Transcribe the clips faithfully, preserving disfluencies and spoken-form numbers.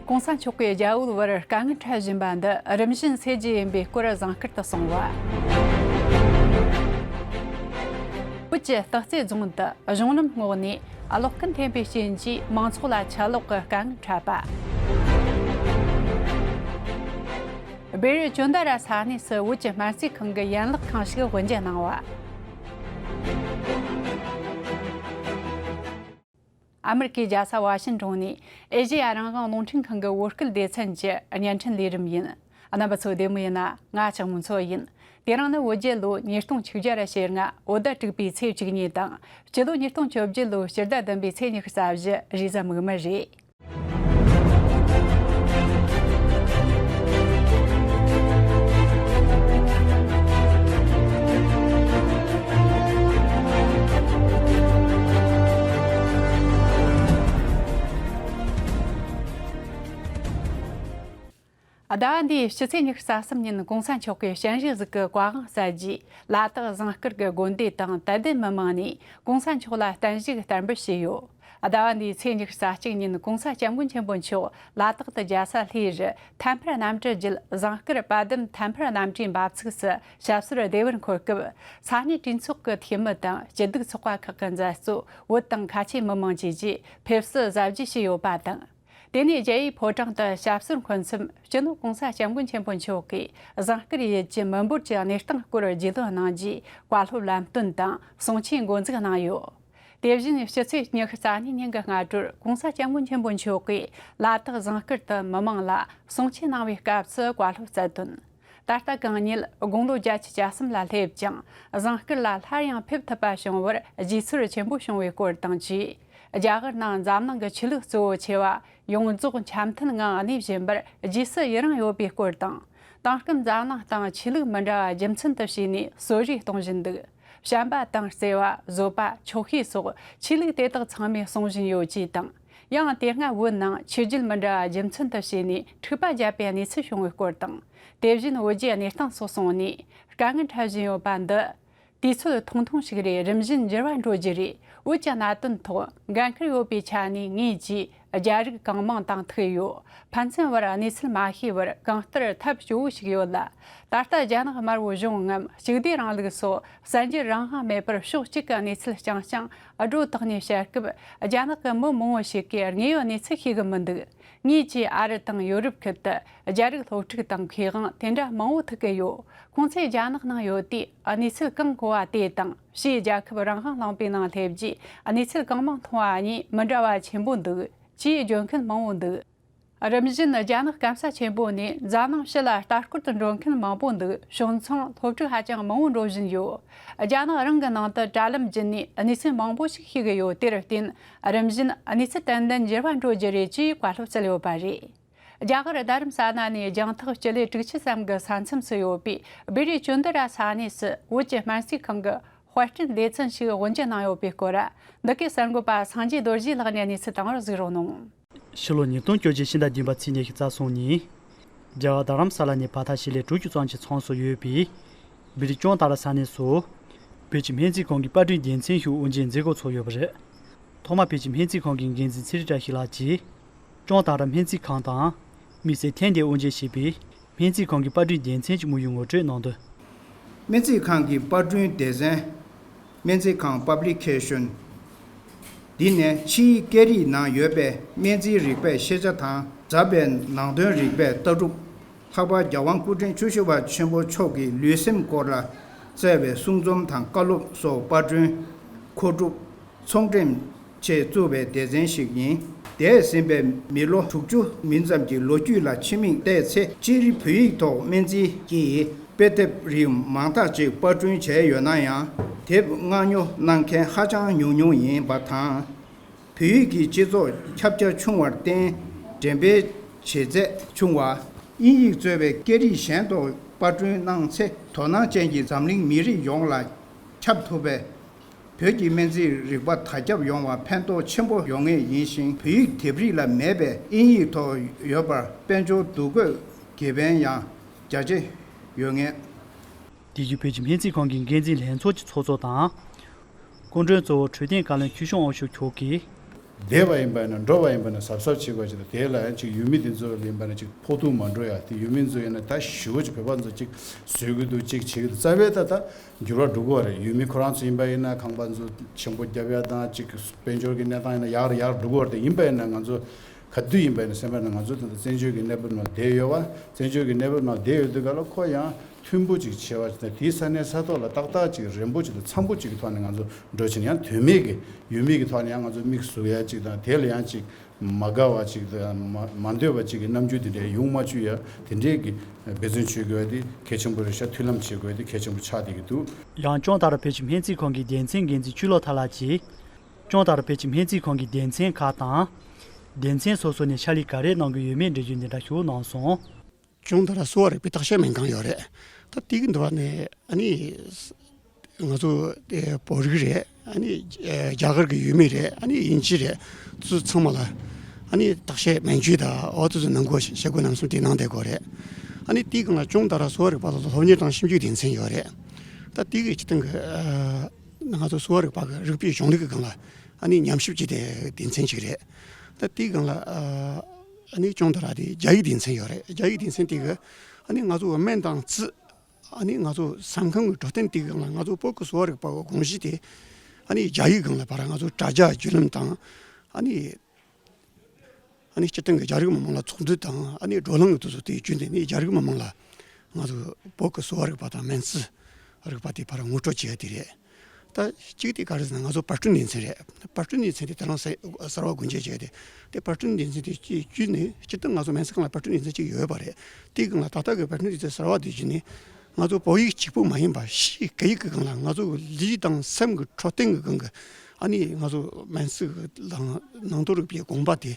གོང་ས་མཆོག་གིས་རྒྱ་བོད་བར་དཀའ་ངལ་འཕྲད་བཞིན་པ་འདི་རིམ་བཞིན་སེལ་རྒྱུ་ཡིན་པའི་སྐོར་བཟང་སྐུར་དུ་གསུངས་པ། བོད་ཀྱི་སྟག་རྩེ་རྫོང་དུ་གཞུང་ལམ་སྔོག་ནས་གློག་སྐུན་འཐེན་པའི་རྐྱེན་གྱིས་མང་ཚོགས་ལ་ཆད་ལོག་གི་དཀའ་ངལ་འཕྲད་པ། བེ་རི་ཅོན་ཏ་ར་ས་གནས་སུ་བོད་ཀྱི་སྨན་རྩིས་ཁང་གི་ཡན་ལག་ཁང་ཞིག་དབུ་འབྱེད་གནང་བ། ཨ་མེ་རི་ཀའི་རྒྱལ་ས་ཝ་ཤིན་ཏོན་ནས་ཨེ་ཤེ་ཡ་རང་དབང་རླུང་འཕྲིན་ཁང་གི་བོད་སྐད་སྡེ་ཚན་གྱི་བརྙན་འཕྲིན་ལས་རིམ་ཡིན། རྣམ་པ་ཚོ་བདེ་མོ་ཡིན་ན། ང་ལྕགས་མོ་མཚོ་ཡིན། དེ་རིང་ནི་བོད་རྒྱལ་ལོ་ཉིས་སྟོང་ཆིག་བརྒྱ་ར་ཞེ་ལྔ་བོད་ཟླ་དྲུག་པའི་ཚེས་བཅུ་གཉིས་དང་། སྤྱི་ལོ་ཉིས་སྟོང་བཅོ་བརྒྱད་ལོའི་སྤྱི་ཟླ་བདུན་པའི་ཚེས་ཉི་ཤུ་རྩ་བཞི་རེས་གཟའ་མིག་དམར་རེད། ཟླ་བ་འདིའི་ཕྱི་ཚེས་ཉི་ཤུ་རྩ་གསུམ་ཉིན་གོང་ས་མཆོག་གིས་ཞལ་རས་གཟིགས་ཀྱི་བཀའ་དབང་གསལ་རྗེས། ལ་དྭགས་ཟངས་དཀར་གྱི་དགོན་སྡེ་དང་དད་ལྡན་མི་མང་ནས་གོང་ས་མཆོག་ལ་བརྟན་བཞུགས་བསྟར་འབུལ་བྱས་ཡོད། ཟླ་བ་འདིའི་ཚེས་ཉི་ཤུ་རྩ་གཅིག་ཉིན་གོང་ས་སྐྱབས་མགོན་ཆེན་པོ་མཆོག་ལ་དྭགས་དུ་རྒྱལ་ས་ལྷའི་རི་ཐད་འཕུར་གནམ་གྲུ་བརྒྱུད་ཟངས་དཀར་དཔལ་ལྡན་ཐད་འཕུར་གནམ་གྲུའི་འབབ་ཚིགས་སུ་ཞབས་སོར་བདེ་བར་འཁོད་སྐབས། ས་གནས་གྲོས་ཚོགས་ཀྱི་འཐུས་མི་དང་སྐྱིད་སྡུག་ཚོགས་པ་ཁག་གི་མཛད་གཙོ། བོད་དང་ཁ་ཆེ་མི་མང་བཅས་ཀྱིས་ཕེབས་བསུ་གཟབ་རྒྱས་བྱས་ཡོད་པ་དང་། དེ་ནས་རྒྱལ་བའི་ཕོ་བྲང་དུ་ཞབས་སོར་འཁོད་མཚམས། སྤྱི་ནོར་གོང་ས་སྐྱབས་མགོན་ཆེན་པོ་མཆོག་གིས་ཟངས་དཀར་ཡུལ་གྱི་མི་འབོར་གྱི་གནས་སྟངས་སྐོར་རྒྱུས་ལོན་གནང་རྗེས། བཀའ་སློབ་ལམ་སྟོན་དང་གསུང་ཆོས་འགོ་འཛུགས་གནང་ཡོད། དེ་བཞིན་ཕྱི་ཚེས་ཉི་ཤུ་རྩ་གཉིས་ཉིན་གྱི་སྔ་དྲོར་གོང་ས་སྐྱབས་མགོན་ཆེན་པོ་མཆོག་གིས་ལ་དྭགས་ཟངས་དཀར་དུ་མི་མང་ལ་གསུང་ཆོས་གནང་བའི་སྐབས་སུ་བཀའ་སློབ་སྩལ་དོན། ད་ལྟ་གང་ཉིད་དགུང་ལོ་བརྒྱད་ཅུ་གྱ་གསུམ་ལ་སླེབས་ཀྱང་། ཟངས་དཀར་ལ་སླར་ཡང་ཕེབས་ཐུབ་པ་བྱུང་བར་རྗེས་ཚོར་ཆེན་པོ་བྱུང་བའི་སྐོར་དང་བཅས། རྒྱ་གར་ནང་འཛམ་གླིང་གི་ཆོས་ལུགས་གཙོ་བོ་ཆེ་བ་ཡོངས་རྫོགས་འཆམ་མཐུན་ངང་གནས་བཞིན་པར་རྗེས་སུ་ཡི་རང་ཡོད་པའི་སྐོར་དང་། དེང་སྐབས་འཛམ་གླིང་སྟེང་ཆོས་ལུགས་མི་འདྲ་བ་རྒྱུ་མཚན་དུ་བྱས་ནས་གསོད་རེས་གཏོང་བཞིན་འདུག་བྱམས་པ་དང་བརྩེ་བ། བཟོད་པ། ཆོག་ཤེས་སོགས་ཆོས་ལུགས་དེ་དག་ཚང་མས་གསུང་བཞིན་ཡོད་ཅེས་དང་། ཡང་དེ་སྔ་བོད་ནང་ཆོས་བརྒྱུད་མི་འདྲ་བ་རྒྱུ་མཚན་དུ་བྱས་ནས་འཁྲུག་པ་བརྒྱབ་པའི་གནས་ཚུལ་བྱུང་བའི་སྐོར་དང་། དེ་བཞིན་བོད་ཀྱི་གནས་སྟངས་སོགས་གསུངས་ནས་དཀའ་ངལ་འཕྲད་བཞིན་ཡོད་པ་འདི་དུས་ཚོད་ཐུང་ཐུང་ཞིག་རེད། རིམ་བཞིན་འགྱུར་བ་འགྲོ་རྒྱུ་རེད། བོད་ཀྱི་གནད་དོན་ཐོག་འགན་འཁུར་ཡོད་པའི་ཆ་ནས་ངས་ཀྱིས་རྒྱ་རིགས་གང་མང་དང་ཐུག་ཡོད། ཕན་ཚུན་བར་གནས་ཚུལ་མ་ཤེས་པར་གང་ལྟར་ཐབས་སྐྱོ་བོ་ཞིག་ཡོད་ལ། ད་ལྟ་རྒྱ་ནག་དམར་པོ་གཞུང་ངམ་གཅིག་སྡུད་རིང་ལུགས་སོགས་གསར་འགྱུར་རང་དབང་མེད་པར་ཕྱོགས་གཅིག་གི་གནས་ཚུལ་རྐྱང་རྐྱང་སྒྲོ་བཏགས་ནས་བཤད་སྐབས། རྒྱ་ནག་གི་མི་མང་བོ་ཞིག་གིས་དངོས་ཡོད་གནས་ཚུལ་ཤེས་གི་མི་འདུག་ངས་ཀྱིས་ཨ་རི་དང་ཡོ་རོབ་ཁུལ་དུ་རྒྱ་རིགས་སློབ་ཕྲུག་དང་མཁས་དབང་དེ་འདྲ་མང་བོ་ཐུག་གི་ཡོད། ཁོང་ཚོས་རྒྱ་ནག་ནང་ཡོད་དུས་གནས་ཚུལ་གང་གོ་བ་དེ་དང་། ཕྱིའི་རྒྱལ་ཁབ་རང་དབང་ལུང་པའི་ནང་སླེབས་རྗེས་གནས་ཚུལ་གང་མང་མཐོང་བ་གཉིས་མི་འདྲ་བ་ཆེན་པོ་འདུག་ཅེས་བརྗོད་མཁན་མང་བོ་འདུག་རིམ་བཞིན་རྒྱ་ནག་སྐམ་ས་ཆེན་པོ་ནས་འཛམ་གླིང་ཕྱི་ལ་ལྟ་སྐོར་དུ་འགྲོ་མཁན་མང་པོ་འདུག་ཕྱོགས་མཚུངས་སློབ་ཕྲུག་ཧ་ཅང་མང་བོ་འགྲོ་བཞིན་ཡོད། རྒྱ་ནག་རང་གི་ནང་དུ་དྲ་ལམ་བརྒྱུད་ནས་གནས་ཚུལ་མང་པོ་ཞིག་ཤེས་ཀྱི་ཡོད། དེར་བརྟེན་རིམ་བཞིན་གནས་ཚུལ་ཏན་ཏན་འགྱུར་བ་འགྲོ་རྒྱུ་རེད་ཅེས་བཀའ་སློབ་སྩལ་ཡོད་པ་རེད། རྒྱ་གར་རྡ་རམ་ས་ལ་ནས་རྒྱང་ཐག་སྤྱི་ལེ་དྲུག་ཅུ་ཙམ་གྱི་ས་མཚམས་སུ་ཡོད་པའི་བེ་རི་ཅོན་ཏ་ར་ས་གནས་སུ་བོད་ཀྱི་སྨན་རྩིས་ཁང་གི་དཔར་སྐྲུན་སྡེ་ཚན་ཞིག་དབུ་འབྱེད་གནང་ཡོད་པའི་སྐོར། འདི་གའི་གསར་འགོད་པ་སངས་རྒྱས་རྡོ་རྗེ་ལགས་ནས་གནས་ཚུལ་བཏང་བར་གཟིགས་རོགས་གནང་། ཕྱི་ལོ་ཉིས་སྟོང་བཅོ་བརྒྱད་ཕྱི་ཟླ་བདུན་པ་ཚེས་ཉི་ཤུ་རྩ་གསུམ་ཉིན། རྒྱ་གར་རྡ་རམ་ས་ལ་ནས་བར་ཐག་ཞི་ལི་དྲུག་ཅུ་ཙམ་གྱི་མཚམས་སུ་ཡོད་པའི་བི་རི་ཅོང་ཏཱ་ར་ས་གནས་སུ། བོད་ཀྱི་སྨན་རྩིས་ཁང་གི་པར་སྐྲུན་སྡེ་ཚན་ཞིག་དབུ་འབྱེད་མཛད་སྒོ་ཚོགས་ཡོད་པ་རེད། ཐོག་མར་བོད་ཀྱི་སྨན་རྩིས་ཁང་གི་འགན་འཛིན་ཚེ་རིང་བཀྲ་ཤིས་ལགས་ཀྱིས། ཅོང་ཏཱ་ར་སྨན་རྩིས་ཁང་དང་། དམིགས་བསལ་ཐེངས་འདིར་དབུ་འབྱེད་བྱས་པའི་སྨན་རྩིས་ཁང་གི་པར་སྐྲུན་སྡེ་ཚན་གྱི་དམིགས་ཡུལ་ངོ་སྤྲོད་གནང་དོན། སྨན་རྩིས་ཁང་གི་པར་སྐྲུན་སྡེ་ཚན། སྨན་རྩིས་ཁང་Publication། འདི་ནས་ཕྱིའི་སྐད་རིགས་ནང་ཡོད་པའི་སྨན་རྩིས་རིག་པའི་ཤེས་བྱ་དང་། རྫབ་པའི་ནང་དོན་རིག་པའི་ལྟ་གྲུབ། ལྷག་པར་རྒྱལ་དབང་སྐུ་ཕྲེང་བཅུ་བཞི་པ་ཆེན་པོ་མཆོག་གི་ལུས་སེམས་སྐོར་ལ་སྩལ་བའི་གསུང་རྩོམ་དང་བཀའ་སློབ་སོགས་པར་སྐྲུན། མཁོ་སྒྲུབ། ཚོང་འགྲེམས་ཆེད་བཙུགས་པའི་སྡེ་ཚན་ཞིག་ཡིན། འདས་ཟིན་པའི་མི་ལོ་དྲུག་ཅུ་མིན་ཙམ་གྱི་ལོ་རྒྱུས་ལ་ཕྱི་མིག་བལྟས་ཚེ། སྤྱིར་བོད་ཡིག་ཐོག་སྨན་རྩིས་ཀྱི་དཔེ་དེབ་རིགས་མང་དག་ཅིག་པར་སྐྲུན་བྱས་ཡོད་ན་ཡང་། དེབ་མངགས་ཉོ་གནང་མཁན་ཧ་ཅང་ཉུང་ཉུང་ཡིན་པ་དང་། བོད་ཡིག་གི་སྤྱི་ཚོགས་ཁྱབ་རྒྱ་ཆུང་བར་བརྟེན། འགྲེམས་སྤེལ་བྱེད་ཚད་ཆུང་བ། དབྱིན་ཡིག་གཙོས་པའི་སྐད་རིགས་གཞན་ཐོག་པར་སྐྲུན་གནང་ཚེ། དོ་སྣང་ཅན་གྱི་འཛམ་གླིང་མི་རིགས་ཡོངས་ལ་ཁྱབ་ཐུབ་པའི་བོད་ཀྱི་སྨན་རྩིས་རིག་པ་དར་ཁྱབ་ཡོང་བར་ཕན་ཐོགས་ཆེན་པོ་ཡོང་ངེས་ཡིན་ཞིང་། བོད་ཡིག་དེབ་རིགས་ལ་མེད་པའི་དབྱིན་ཡིག་ཐོག་ཡོད་པར་དཔལ་འབྱོར་འདུ་འགོད་དགེ་ཕན་ཡང་རྒྱ་ཆེ་ཡོད་ངེས། དེ་བཞིན་བོད་ཀྱི་སྨན་རྩིས་ཁང་གི་འགན་འཛིན་ལྷན་ཚོགས་ཀྱི་ཚོགས་གཙོ་དང་། སྐུ་མགྲོན་གཙོ་བོ་འཕྲོད་བསྟེན་བཀའ་བློན་ཆོས་སྐྱོང་དབང་ཕྱུག་མཆོག་གིས། བསྡད་པ་ཡིན་པ་ཡིན་ན་འགྲོ་བ་ཡིན་པ་ན་གཟབ་གཟབ་བྱེད་དགོས་ཅིག་དང་། དེ་ལ་ཡང་ཅིག་ཡུལ་མི་དེ་ཚོ་ལ་ཡིན་པ་ན་ཅིག་ཕོག་ཐུག་མ་འགྲོ་ཡ། དེ་ཡུལ་མི་ཚོ་ཡིན་ན་ད་ཞེ་པོ་ཅིག་བོད་པ་ཚོ་ཅིག་བཟོད་ཀྱི་འདུག་ཅིག་བྱེད་ཀྱི་འདུག་རྩ་བའི་ད་ད་འགྱུར་བ་འགྲོ་གི་ཡོད་རེད། ཡུལ་མི་ཁོ་རང་ཚོ་ཡིན་པ་ཡིན་ན་ཁང་པ་ཚོ་ཆེན་པོ་རྒྱབ་ཡ་དང་ཅིག་དཔལ་འབྱོར་གྱི་གནས་སྟངས་ཡིན་ན་ཡག་རུ་ཡག་རུ་འགྲོ་གི་ཡོད་རེད། དེ་ཡིན་པ་ཡིན་ན་ང་ཚོ་ག་དུས་ཡིན་པ་ཡིན་ན་སེམས་པ་ན་ང་ཚོ་ད་ལྟ་བཙན་བྱོལ་གྱི་གནས་བབ་ནང་བསྡད་ཡོད་པ། བཙན་བྱོལ་གྱི་གནས་བབ་ནང་བསྡད་ཡོད་དུས་ག་ལ་ཁོ་ཡང་མཐུན་པོ་ཅིག་བྱེད་པ་དང་། དེའི་ས་གནས་ས་ཐོག་ལ་ཏག་ཏག་ཅིག་རན་པོ་ཅིག་དང་འཚམ་པོ་ཅིག་གི་ཐོག་ནས་ང་ཚོ་འགྲོ་ཕྱིན། ཡང་དོན་མེད་ཀྱི་ཡུལ་མི་གི་ཐོག་ནས་ཡང་ང་ཚོ་མིག་ཟུག་ཡ་ཅིག་དང་། དེ་ལ་ཡང་ཅིག་མ་དགའ་བ་ཅིག་དང་། མ་མ་འདོད་པ་ཅིག་གི་རྣམ་འགྱུར་དེ་འདྲའི་ཡོང་མ་བཅུག་ཡ། དེ་འདྲའི་གི་འབད་བརྩོན་བྱེད་དགོས་ཡ་དེ་གལ་ཆེན་པོ་རེད་ཤག་མཐུན་ལམ་བྱེད་དགོས་ཡ་དེ་གལ་ཆེན་པོ་ཆགས་བསྡད་ཀྱི་འདུག་ཡང་ཅོང་ཏ་ར་བོད་ཀྱི་སྨན་རྩིས་ཁང་གི་སྡེ་ཚན་འགན་འཛིན་ཆོས་ལོ་ཐར་ལགས་ཀྱིས། ཅོང་ཏ་ར་བོད་ཀྱི་སྨན་རྩིས་ཁང་གི་སྡེ་ཚན་ཁག་དང་། སྡེ་ཚན་སོ་སོ་ནས་ཕྱག་ལས་ག་རེ་གནང་གི་ཡོད་མེད་འགྲེལ་བརྗོད་འདི་འདྲ་ཞུ་གནང་སོང་། ཅོང་ཏ་ར་གསོ་བ་རིག་པའི་བརྟག་དཔྱད་སྨན་ཁང་ཡོད་རེད། ད་དེ་གི་འདུག་བ་ནས་ཨ་ནི་ང་ཚོ་དེ་བོད་རིགས་རེད། ཨ་ནི་རྒྱ་གར་གི་ཡུལ་མི་རེད། ཨ་ནི་དབྱིན་ཇི་རེད། ཚུ་ཚང་མ་ལ་ཨ་ནི་བརྟག་དཔྱད་སྨན་བཅོས་དང་འོ་དེ་ཚོ་གནང་དགོས་བྱེད་སྒོ་རྣམ་གསུམ་དེ་གནང་བསྡད་དགོས་རེད། ཨ་ནི་དེའི་སྒང་ལ་ཅོང་ཏ་ར་གསོ་བ་རིག་པ་ལ་སློབ་གཉེར་དང་ཞིབ་འཇུག་སྡེ་ཚན་ཡོད་རེད། ད་དེ་གི་སྤྱི་བཏང་གི་ང་ཚོ་གསོ་བ་རིག་པ་གི་རིག་པའི་གཞུང་ལུགས་ཀྱི་སྒང་ལ་ཨ་ནི་ཉམས་ཞིབ་བྱེད་བསྡད་སྡེ་ཚན་ཅིག་རེད། ད་དེའི་སྒང་ལ་ཨ་ནི་ཅོང་ཏ་ར་དེ་རྒྱ་ཡིག་སྡེ་ཚན་ཡོད་རེད། རྒྱ་ཡིག་སྡེ་ཚན་དེ་གི་ཨ་ནི་ང་ཚོ་སྨན་དང་རྩིས། ཨ་ནི་ང་ཚོ་ས་ཁང་གི་འགྲོ་སྟངས་དེ་གི་སྒང་ལ་ང་ཚོ་བོད་ཀྱི་གསོ་བ་རིག་པ་གི་དགོངས་གཞི་དེ་ཨ་ནི་རྒྱ་ཡིག་སྒང་ལ་བར་ང་ཚོ་དྲ་རྒྱ་བརྒྱུད་ལམ་དང་། ཨ་ནི་ཨ་ནི་སྤྱིར་བཏང་གི་རྒྱ་རིགས་མི་མང་ལ་ཚོགས་འདུ་དང་། ཨ་ནི་བགྲོ་གླེང་གི་དུས་སུ་དེ་བརྒྱུད་ནས་ནི་རྒྱ་རིགས་མི་མང་ལ་ང་ཚོ་བོད་ཀྱི་གསོ་བ་རིག་པ་དང་སྨན་རྩིས་རིག་པ་དེ་བར་ངོ་སྤྲོད་བྱེད་ཡ་དེ་རེད། ད་གཅིག་དེ་ག་རེ་ཟེར་ན་ང་ཚོ་པར་སྐྲུན་སྡེ་ཚན་རེད། པར་སྐྲུན་སྡེ་ཚན་དེ་ད་རང་གསར་པ་སྒོ་འབྱེད་བྱས་ཏེ། དེ་པར་སྐྲུན་སྡེ་ཚན་དེ་གཅིག་བརྒྱུད་ནས་སྤྱིར་བཏང་ང་ཚོ་སྨན་རྩིས་ཁང་ལ་པར་སྐྲུན་སྡེ་ཚན་གཅིག་ཡོད་པ་རེད། དེའི་སྒང་ལ་ད་ལྟ་གི་པར་སྐྲུན་སྡེ་ཚན་གསར་པ་དེ་བརྒྱུད་ནས་ང་ཚོ་བོད་ཡིག་གཅིག་པུ་མ་ཡིན་པ་ཕྱིའི་སྐད་ཡིག་གི་སྒང་ལ་ང་ཚོ་ལུས་དང་སེམས་ཀྱི་འཕྲོད་བསྟེན་གྱི་སྒང་གི་ཨ་ནི་ང་ཚོ་སྨན་རྩིས་ལ་ནང་དོན་རིག་པའི་དགོངས་པ་དེ་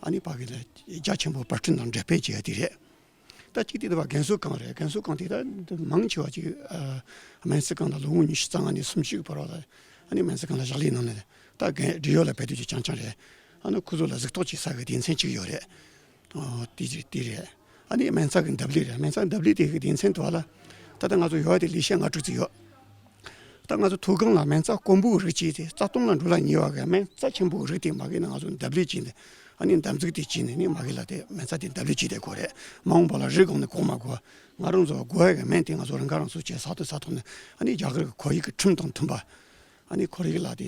ཨ་ནི་ཕ་གི་ལ་རྒྱ་ཆེན་པོ་པར་སྐྲུན་དང་འགྲེམས་སྤེལ་བྱེད་ཡ་དེ་རེད། ད་གཅིག་དེ་ད་བ་རྒན་གསོ་ཁང་རེད། རྒན་གསོ་ཁང་དེ་ད་མང་ཆེ་བ་ཅིག་ཨ་སྨན་རྩིས་ཁང་ལ་ལོ་ངོ་ཉི་ཤུ་རྩ་ལྔ་ནས་སུམ་ཅུ་གི་བར་བ་ལ་ཨ་ནི་སྨན་རྩིས་ཁང་ལ་ཕྱག་ལས་གནང་ནས། ད་རྒན་འབྲེལ་ཡོད་ལ་ཕེབས་དུས་ཀྱི་རྐྱང་རྐྱང་རེད། ཨ་ནི་ཁོ་ཚོ་ལ་གཟིགས་རྟོག་བྱེད་ས་གི་སྡེ་ཚན་གཅིག་ཡོད་རེད། ཨོ་དེ་རེད་དེ་རེད། ཨ་ནི་སྨན་རྩིས་ཀྱི་འདེབས་ལས་རེད། སྨན་རྩིས་འདེབས་ལས་དེ་གི་སྡེ་ཚན་དུ་བ་ལ་ད་ལྟ་ང་ཚོ་ཡོད་དེ་ལས་བྱེད་ལྔ་དྲུག་ཙམ་ཡོད། ད་ང་ཚོ་ཐོག་སྒང་ལ་སྨན་རྩིས་དཀོན་པོའི་རིགས་ཅིག་དེ་རྩ་སྟོང་ལ་འགྲོ་ལ་ཉེ་བ་གི་སྨན་རྩིས་ཆེན་པོའི་རིགས་དེ་མ་གི་ན་ང་ཚོ་འདེབས་ལས་བྱས་ནས་ཨ་ནི་འདེམས་འཛུགས་དེ་བྱས་ནས་ནི་མ་གི་ལ་དེ་སྨན་རྩིས་དེ་འདེབས་ལས་བྱས་དེ་དགོས་རེད། མ་འོངས་པ་ལ་རིགས་གོང་ནས་གོང་མ་དགོས། ང་རང་ཚོ་དགོས་ཡ་གི་སྨན་དེ་ང་ཚོ་རང་ཁ་རང་གསོ་བྱས་ས་ཐོག་ས་ཐོག་ནས་ཨ་ནི་རྒྱ་གར་གི་ཁོར་ཡུག་གི་ཁྲིམས་དང་མཐུན་པ། ཨ་ནི་ཁོར་ཡུག་ལ་དེ་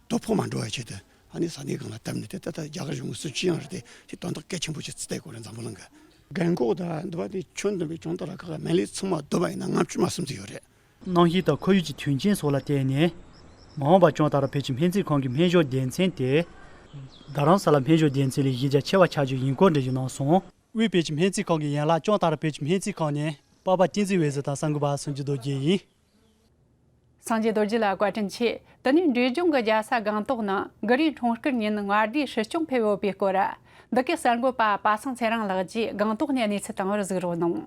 དོ་ཕོག་མ་འགྲོ་བའི་ཆེད་དུ་ཨ་ནི་ས་གནས་གང་ལ་བཏབ་ནས་དེ་ད་ལྟ་རྒྱ་གར་གཞུང་གི་སྲིད་ཇུས་ཡང་རེད་དེ། དེ་དོན་དག་གལ་ཆེན་པོ་ཞིག་བརྩི་བསྡད་དགོས་རེད། འཛམ་བུ་གླིང་གི་རྒན་གོག་དང་འདི་བ་དེ་ཁྱོན་བསྡོམས་པའི་ཅོང་ཏ་ར་ཁག་གི་སྨན་ལས་ཚང་མ་བསྡོམས་པ་ཡིན་ན་ལྔ་བཅུ་མ་ཟིན་ཙམ་ཡོད་རེད། གནམ་གཤིས་དང་ཁོར་ཡུག་གི་དོན་རྐྱེན་སོགས་ལ་བརྟེན་ནས། མ་འོངས་པར་ཅོང་ཏ་ར་བོད་ཀྱི་སྨན་རྩིས་ཁང་གི་སྨན་སྦྱོར་སྡེ་ཚན་དེ། རྡ་རམ་ས་ལ་སྨན་སྦྱོར་སྡེ་ཚན་ལས་གཞི་རྒྱ་ཆེ་བ་ཆགས་རྒྱུ་ཡིན་སྐོར་འགྲེལ་བརྗོད་གནང་སོང་། དབུས་བོད་ཀྱི་སྨན་རྩིས་ཁང་གི་ཡན་ལག་ཅོང་ཏ་ར་བོད་ཀྱི་སྨན་རྩིས་ཁང་ནས་པ་པ་བསྟན་འཛིན་འོད་ཟེར་དང་གསར་འགོད་པ་སངས་རྒྱས་རྡོ་རྗེ་ཡིན། སངས་རྒྱས་རྡོ་རྗེ་ལ་བཀའ་དྲིན་ཆེ། དེ་ནས་འབྲས་ལྗོངས་ཀྱི་རྒྱལ་ས་སྒང་ཏོག་ནང་གུ་རུའི་འཁྲུངས་སྐར་ཉིན་མངའ་སྡེའི་སྲིད་སྐྱོང་ཕེབས་ཡོད་པའི་སྐོར། འདི་གའི་གསར་འགོད་པ་པ་སངས་ཚེ་རིང་ལགས་ཀྱིས་སྒང་ཏོག་ནས་གནས་ཚུལ་བཏང་བར་གཟིགས་རོགས་གནང་།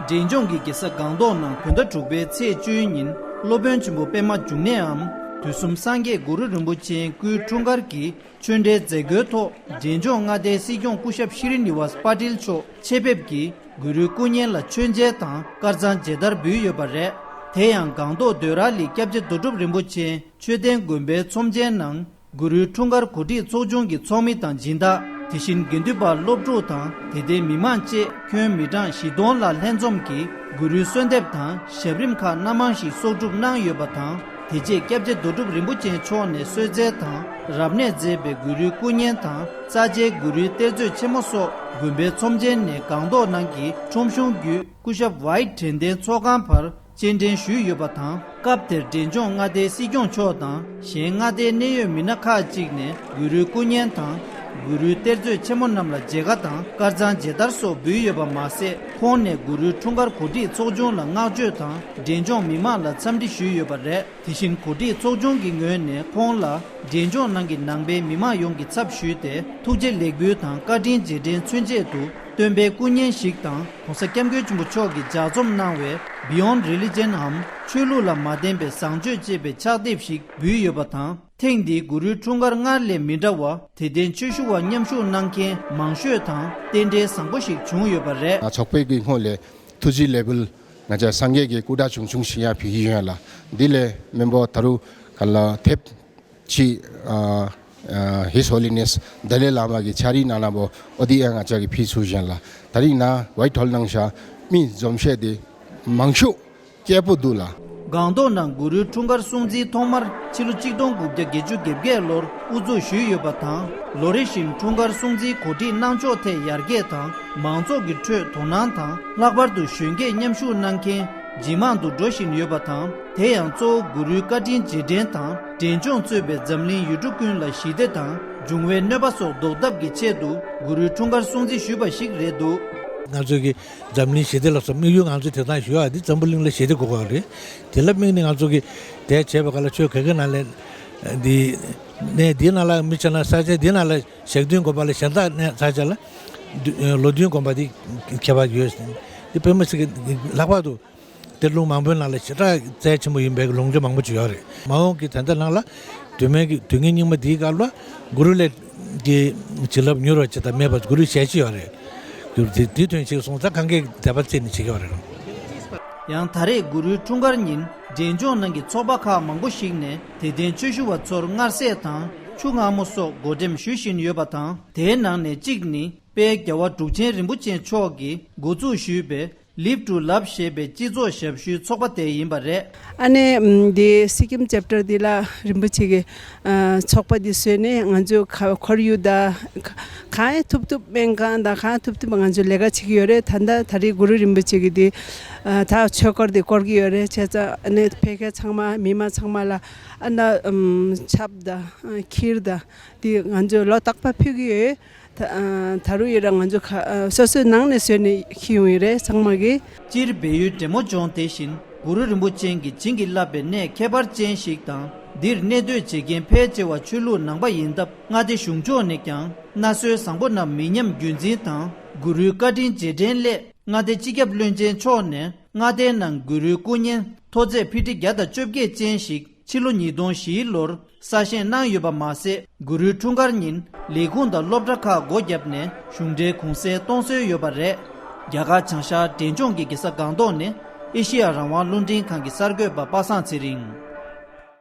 འབྲས་ལྗོངས་ཀྱི་རྒྱལ་ས་སྒང་ཏོག་ནང་བོད་ཟླ་དྲུག་པའི་ཚེས་བཅུའི་ཉིན་སློབ་དཔོན་ཆེན་པོ་པདྨ་འབྱུང་གནས་འམ་དུས་གསུམ་སངས་རྒྱས་གུ་རུ་རིན་པོ་ཆེའི་སྐུའི་འཁྲུངས་སྐར་གྱི་ཆོས་འབྲེལ་མཛད་སྒོའི་ཐོག་འབྲས་ལྗོངས་མངའ་སྡེའི་སྲིད་སྐྱོང་སྐུ་ཞབས་ཤྲི་ནི་ཝཱས་པ་ཏིལ་མཆོག་ཆེད་ཕེབས་ཀྱིས་གུ་རུའི་སྐུ་བརྙན་ལ་མཆོད་མཇལ་དང་དཀར་གཙང་མཇལ་དར་འབུལ་ཡོད་པ་རེད། དེ་ཡང་སྒང་ཏོག་དོད་ར་ལི་སྐྱབས་རྗེ་རྡོ་གྲུབ་རིན་པོ་ཆེ་མཆོད་རྟེན་དགོན་པའི་ཚོམས་ཆེན་ནང་གུ་རུའི་འཁྲུངས་སྐར་གོ་སྒྲིག་ཚོགས་ཆུང་གི་ཚོགས་མི་དང་སྦྱིན་བདག་དེ་བཞིན་དགེ་འདུན་པ་སློབ་ཕྲུག་དང་དད་ལྡན་མི་མང་བཅས་ཁྱོན་མི་གྲངས་བཞི་སྟོང་ལ་ལྷན་འཛོམས་ཀྱིས་གུ་རུའི་གསོལ་འདེབས་དང་ཞབས་རིམ་ཁག་སྣ་མང་ཞིག་གསོག་སྒྲུབ་གནང་ཡོད་པ་དང་། དེ་རྗེས་སྐྱབས་རྗེ་རྡོ་གྲུབ་རིན་པོ་ཆེ་མཆོག་ནས་གསོལ་སྩལ་དང་རབ་གནས་མཛད་པའི་གུ་རུའི་སྐུ་བརྙན་དང་རྩ་ཆེའི་གུ་རུའི་གཏེར་མཛོད་ཆེན་མོ་སོགས་དགོན་པའི་ཚོམས་ཆེན་ནས་སྒང་ཏོག་ནང་གི་ཁྲོམ་གཞུང་བརྒྱུད་སྐུ་ཞབས་ཝའིཊ་དྲན་རྟེན་ཚོགས་ཁང་བར་སྤྱན་འདྲེན་ཞུས་ཡོད་པ་དང་། སྐབས་དེར་འབྲས་ལྗོངས་མངའ་སྡེའི་སྲིད་སྐྱོང་མཆོག་དང་གཞན་མངའ་སྡེའི་གནད་ཡོད་མི་སྣ་ཁག་ཅིག་ནས་གུ་རུའི་སྐུ་བརྙན་དང་། གུ་རུའི་གཏེར་མཛོད་ཆེན་མོ་རྣམས་ལ་མཇལ་ཁ་དང་དཀར་གཙང་མཇལ་དར་སོགས་འབུལ་ཡོད་པ་མ་ཟད། ཁོང་ནས་གུ་རུའི་འཁྲུངས་སྐར་གོ་སྒྲིག་ཚོགས་ཆུང་ལ་བསྔགས་བརྗོད་དང་འབྲས་ལྗོངས་མི་མང་ལ་འཚམས་འདྲི་ཞུས་ཡོད་པ་རེད། དེ་བཞིན་གོ་སྒྲིག་ཚོགས་ཆུང་གི་ངོས་ནས་ཁོང་ལ་འབྲས་ལྗོངས་ནང་གི་ནང་པའི་མི་མང་ཡོངས་ཀྱི་ཚབ་ཞུས་ཏེ་ཐུགས་རྗེ་ལེགས་འབུལ་དང་བཀའ་དྲིན་རྗེས་དྲན་མཚོན་ཆེད་དུ་སྟོན་པའི་སྐུ་བརྙན་ཞིག་དང་༸གོང་ས་༸སྐྱབས་མགོན་ཆེན་པོ་མཆོག་གིས་ལྗགས་རྩོམ་གནང་བའི་Beyond Religion འམ་ཆོས་ལུགས་ལ་མ་བརྟེན་པའི་བཟང་སྤྱོད་ཅེས་པའི་ཕྱག་དེབ་ཞིག་འབུལ་ཡོད་པ་དང་། ཐེངས་འདིའི་གུ་རུའི་འཁྲུངས་སྐར་སྔར་ལས་མི་འདྲ་བར་དད་ལྡན་ཆོས་ཞུ་བ་མཉམ་ཞུགས་གནང་མཁན་མང་ཤོས་དང་རྟེན་འབྲེལ་བཟང་པོ་ཞིག་བྱུང་ཡོད་པ་རེད། ཚོགས་པའི་གི་ངོས་ལས་ཐུགས་རྗེ་ལེགས་འབུལ་ང་ཅག་སངས་རྒྱས་ཀྱི་སྐུ་འདྲ་ཆུང་ཆུང་ཞིག་ཡང་ཕུལ་གྱི་ཡོད་ལ། འདི་ལས་སྨན་པོ་ད་རུང་ག་ལ་དེབ་ ཅི། ཨ། ཨ། His Holiness Dalai Lama གི་ཕྱག་རིས་ནང་ལ་བོ་ཨོ་དི་ཨ་ང་ཅག་གི་ཕི་སུ་ཞན་ལ་ད་རིང་ན་ཝའི་ཊ་ཧོལ་ནང་ཤ་མི་འཛོམས་ཤེས་དེ་མང་ཤོས་སྐྱེས་པོ་འདུག་ལ། སྒང་ཏོག་ནང་གུ་རུའི་འཁྲུངས་སྐར་སྲུང་བརྩིའི་ཐོག་མར་ཕྱི་ལོ་གཅིག་སྟོང་དགུ་བརྒྱ་བརྒྱད་ཅུ་གྱ་བརྒྱད་ལོར་དབུ་འཛུགས་ཞུས་ཡོད་པ་དང་། ལོ་རེ་བཞིན་འཁྲུངས་སྐར་སྲུང་བརྩིའི་གོ་སྒྲིག་གནང་ཕྱོགས་ཐད་ཡར་རྒྱས་དང་། མང་ཚོགས་ཀྱི་ཁྲོད་དོ་སྣང་དང་། ལྷག་པར་དུ་གཞོན་སྐྱེས་མཉམ་ཞུགས་གནང་མཁན་ཇེ་མང་དུ་འགྲོ་བཞིན་ཡོད་པ་དང་། དེ་ཡང་གཙོ་བོ་གུ་རུའི་བཀའ་དྲིན་རྗེས་དྲན་དང་། འབྲས་ལྗོངས་གཙོས་པའི་འཛམ་གླིང་ཡུལ་གྲུ་ཀུན་ལ་ཞི་བདེ་དང་། འབྱུང་བའི་གནོད་པ་སོགས་ཟློག་ཐབས་ཀྱི་ཆེད་དུ་གུ་རུའི་འཁྲུངས་སྐར་སྲུང་བརྩི་ཞུས་པ་ཞིག་རེད་འདུག། ང་ཚོ་གི་འཛམ་གླིང་ཞི་བདེ་ལ་སོགས་དམིགས་ཡུལ་ང་ཚོས་དེ་དག་ཞུ་བ་འདི་འཛམ་བུ་གླིང་ལ་ཞི་བདེ་དགོས་པ་རེད། དེ་ལ་དམིགས་ནས་ང་ཚོ་གི་དེ་བྱས་པ་ག་ལ་ཆོས་ག་གི་ནང་ལས་འདི་གནས་འདི་ནང་ལ་མི་བྱེད་ན་ས་ཆ་འདི་ནང་ལ་ཞག་བདུན་དགོས་པ་ལ་གཞན་དག་གནས་ས་ཆ་ལ་ལོ་བདུན་དགོངས་པ་འདི་ཁྱད་པར་ཡོད། འདི་དཔེ་མི་སྲིད་ཀྱི་ལྷག་པར་དུ་གཏེར་ལུང་མང་པོའི་ནང་ལ་ཞེ་དྲག་རྩ་ཆེན་པོ་ཡིན་པའི་ལུང་ཆོས་མང་པོ་ཅིག་ཡོད་རེད། མ་འོངས་ཀྱི་ད་ལྟ་ནང་ལ་དུས་མིན་གྱི་དུས་ངན་སྙིགས་མ་འདིའི་སྐབས་ལ་གུ་རུ་ལས་ཀྱི་བྱིན་རླབས་མྱུར་བ་ཅིག་དང་མེད་པར་གུ་རུའི་ཞལ་ཆེ་ཡོད་རེད། གུ་རུ་དེ་དེ་དོན་ཞིག་སོང་ཙང་གང་གའི་དད་པ་བརྩེ་ནས་བྱེད་ཀྱི་ཡོད་རེད། ཡང་ད་རེས་གུ་རུའི་འཁྲུངས་སྐར་ཉིན་འབྲས་ལྗོངས་ནང་གི་ཚོགས་པ་ཁག་མང་པོ་ཞིག་ནས་དད་ལྡན་ཆོས་ཞུ་བ་ཚོར་མངར་ཟས་དང་ཆུ་མངར་མོ་སོགས་བགོ་འགྲེམས་ཞུ་བཞིན་ཡོད་པ་དང་། དེའི་ནང་ནས་གཅིག་ནི་དཔལ་རྒྱལ་བ་འབྲུག་ཆེན་རིན་པོ་ཆེ་མཆོག་གིས་འགོ་འཛུགས་ཞུས་པའི་Live to Love ཞེས་པའི་སྤྱི་ཚོགས་ཞབས་ཞུའི་ཚོགས་པ་དེ་ཡིན་པ་རེད། ཨ་ནེ་འདི་སི་ཀིམ་ཅེབ་ཊར་འདི་ལ་རིན་པོ་ཆེ་གི་ཚོགས་པ་འདི་བཟོས་ནས་ང་ཚོ་ཁོར་ཡུག་དང་གང་ཐུབ་ཐུབ་སྨན་ཁང་དང་གང་ཐུབ་ཐུབ་ང་ཚོ་ལས་ཀ་བྱེད་ཀྱི་ཡོད་རེད། ད་ལྟ་ད་རེས་གུ་རུ་རིན་པོ་ཆེ་གི་འདི་ད་ཆོས་འཁོར་འདི་བསྐོར་གྱི་ཡོད་རེད། བྱས་ཙང་ཨ་ནེ་ཕལ་སྐད་ཚང་མ་མི་མང་ཚང་མ་ལ་ཨ་ན་ཆབ་དང་ཁིར་དང་འདི་ང་ཚོ་ལོ་རྟག་པར་ཕུལ་གྱི་ཡོད། ད་ད་རུང་ཡོད་ར་ང་ཚོ་ཁ་སོ་སོའི་ནང་ནས་བཟོས་ནས་ཁྱེར་ཡོང་ཡོད་རེད་ཚང་མ་གིས། སྤྱིར་སྦས་ཡུལ་འབྲས་མོ་ལྗོངས་དེ་བཞིན་གུ་རུ་རིན་པོ་ཆེ་གིས་བྱིན་གྱིས་བརླབས་པའི་གནས་ཁྱད་པར་ཅན་ཞིག་དང་། འདིར་གནས་སྡོད་བྱེད་མཁན་ཕལ་ཆེ་བ་ཆོས་ལུགས་ནང་པ་ཡིན་སྟབས། མངའ་སྡེ་གཞུང་ཕྱོགས་ནས་ཀྱང་མནའ་སྲོལ་བཟང་པོ་རྣམས་མི་ཉམས་རྒྱུན་འཛིན་དང་། གུ་རུའི་བཀའ་དྲིན་རྗེས་དྲན་སླད་མངའ་སྡེ་སྤྱི་ཁྱབ་བློན་ཆེན་མཆོག་ནས་མངའ་སྡེའི་ནང་གུ་རུའི་སྐུ་བརྙན་མཐོ་ཚད་ཕི་ཊི་བརྒྱ་དང་བཅོ་བརྒྱད་ཅན་ཞིག་ཕྱི་ལོ་ཉིས་སྟོང་བཞིའི་ལོར་གསར་བཞེངས་གནང་ཡོད་པ་མ་ཟད། གུ་རུའི་འཁྲུངས་སྐར་ཉིན་ལས་ཁུངས་དང་སློབ་གྲྭ་ཁག་སྒོ་བརྒྱབ་ནས་གཞུང་འབྲེལ་གུང་སེང་གཏོང་སྲོལ་ཡོད་པ་རེད། རྒྱ་གར་བྱང་ཤར་འབྲས་ལྗོངས་ཀྱི་རྒྱལ་ས་སྒང་ཏོག་ནས་ཨེ་ཤེ་ཡ་རང་དབང་རླུང་འཕྲིན་ཁང་གི་གསར་འགོད་པ་པ་སངས་ཚེ་རིང་།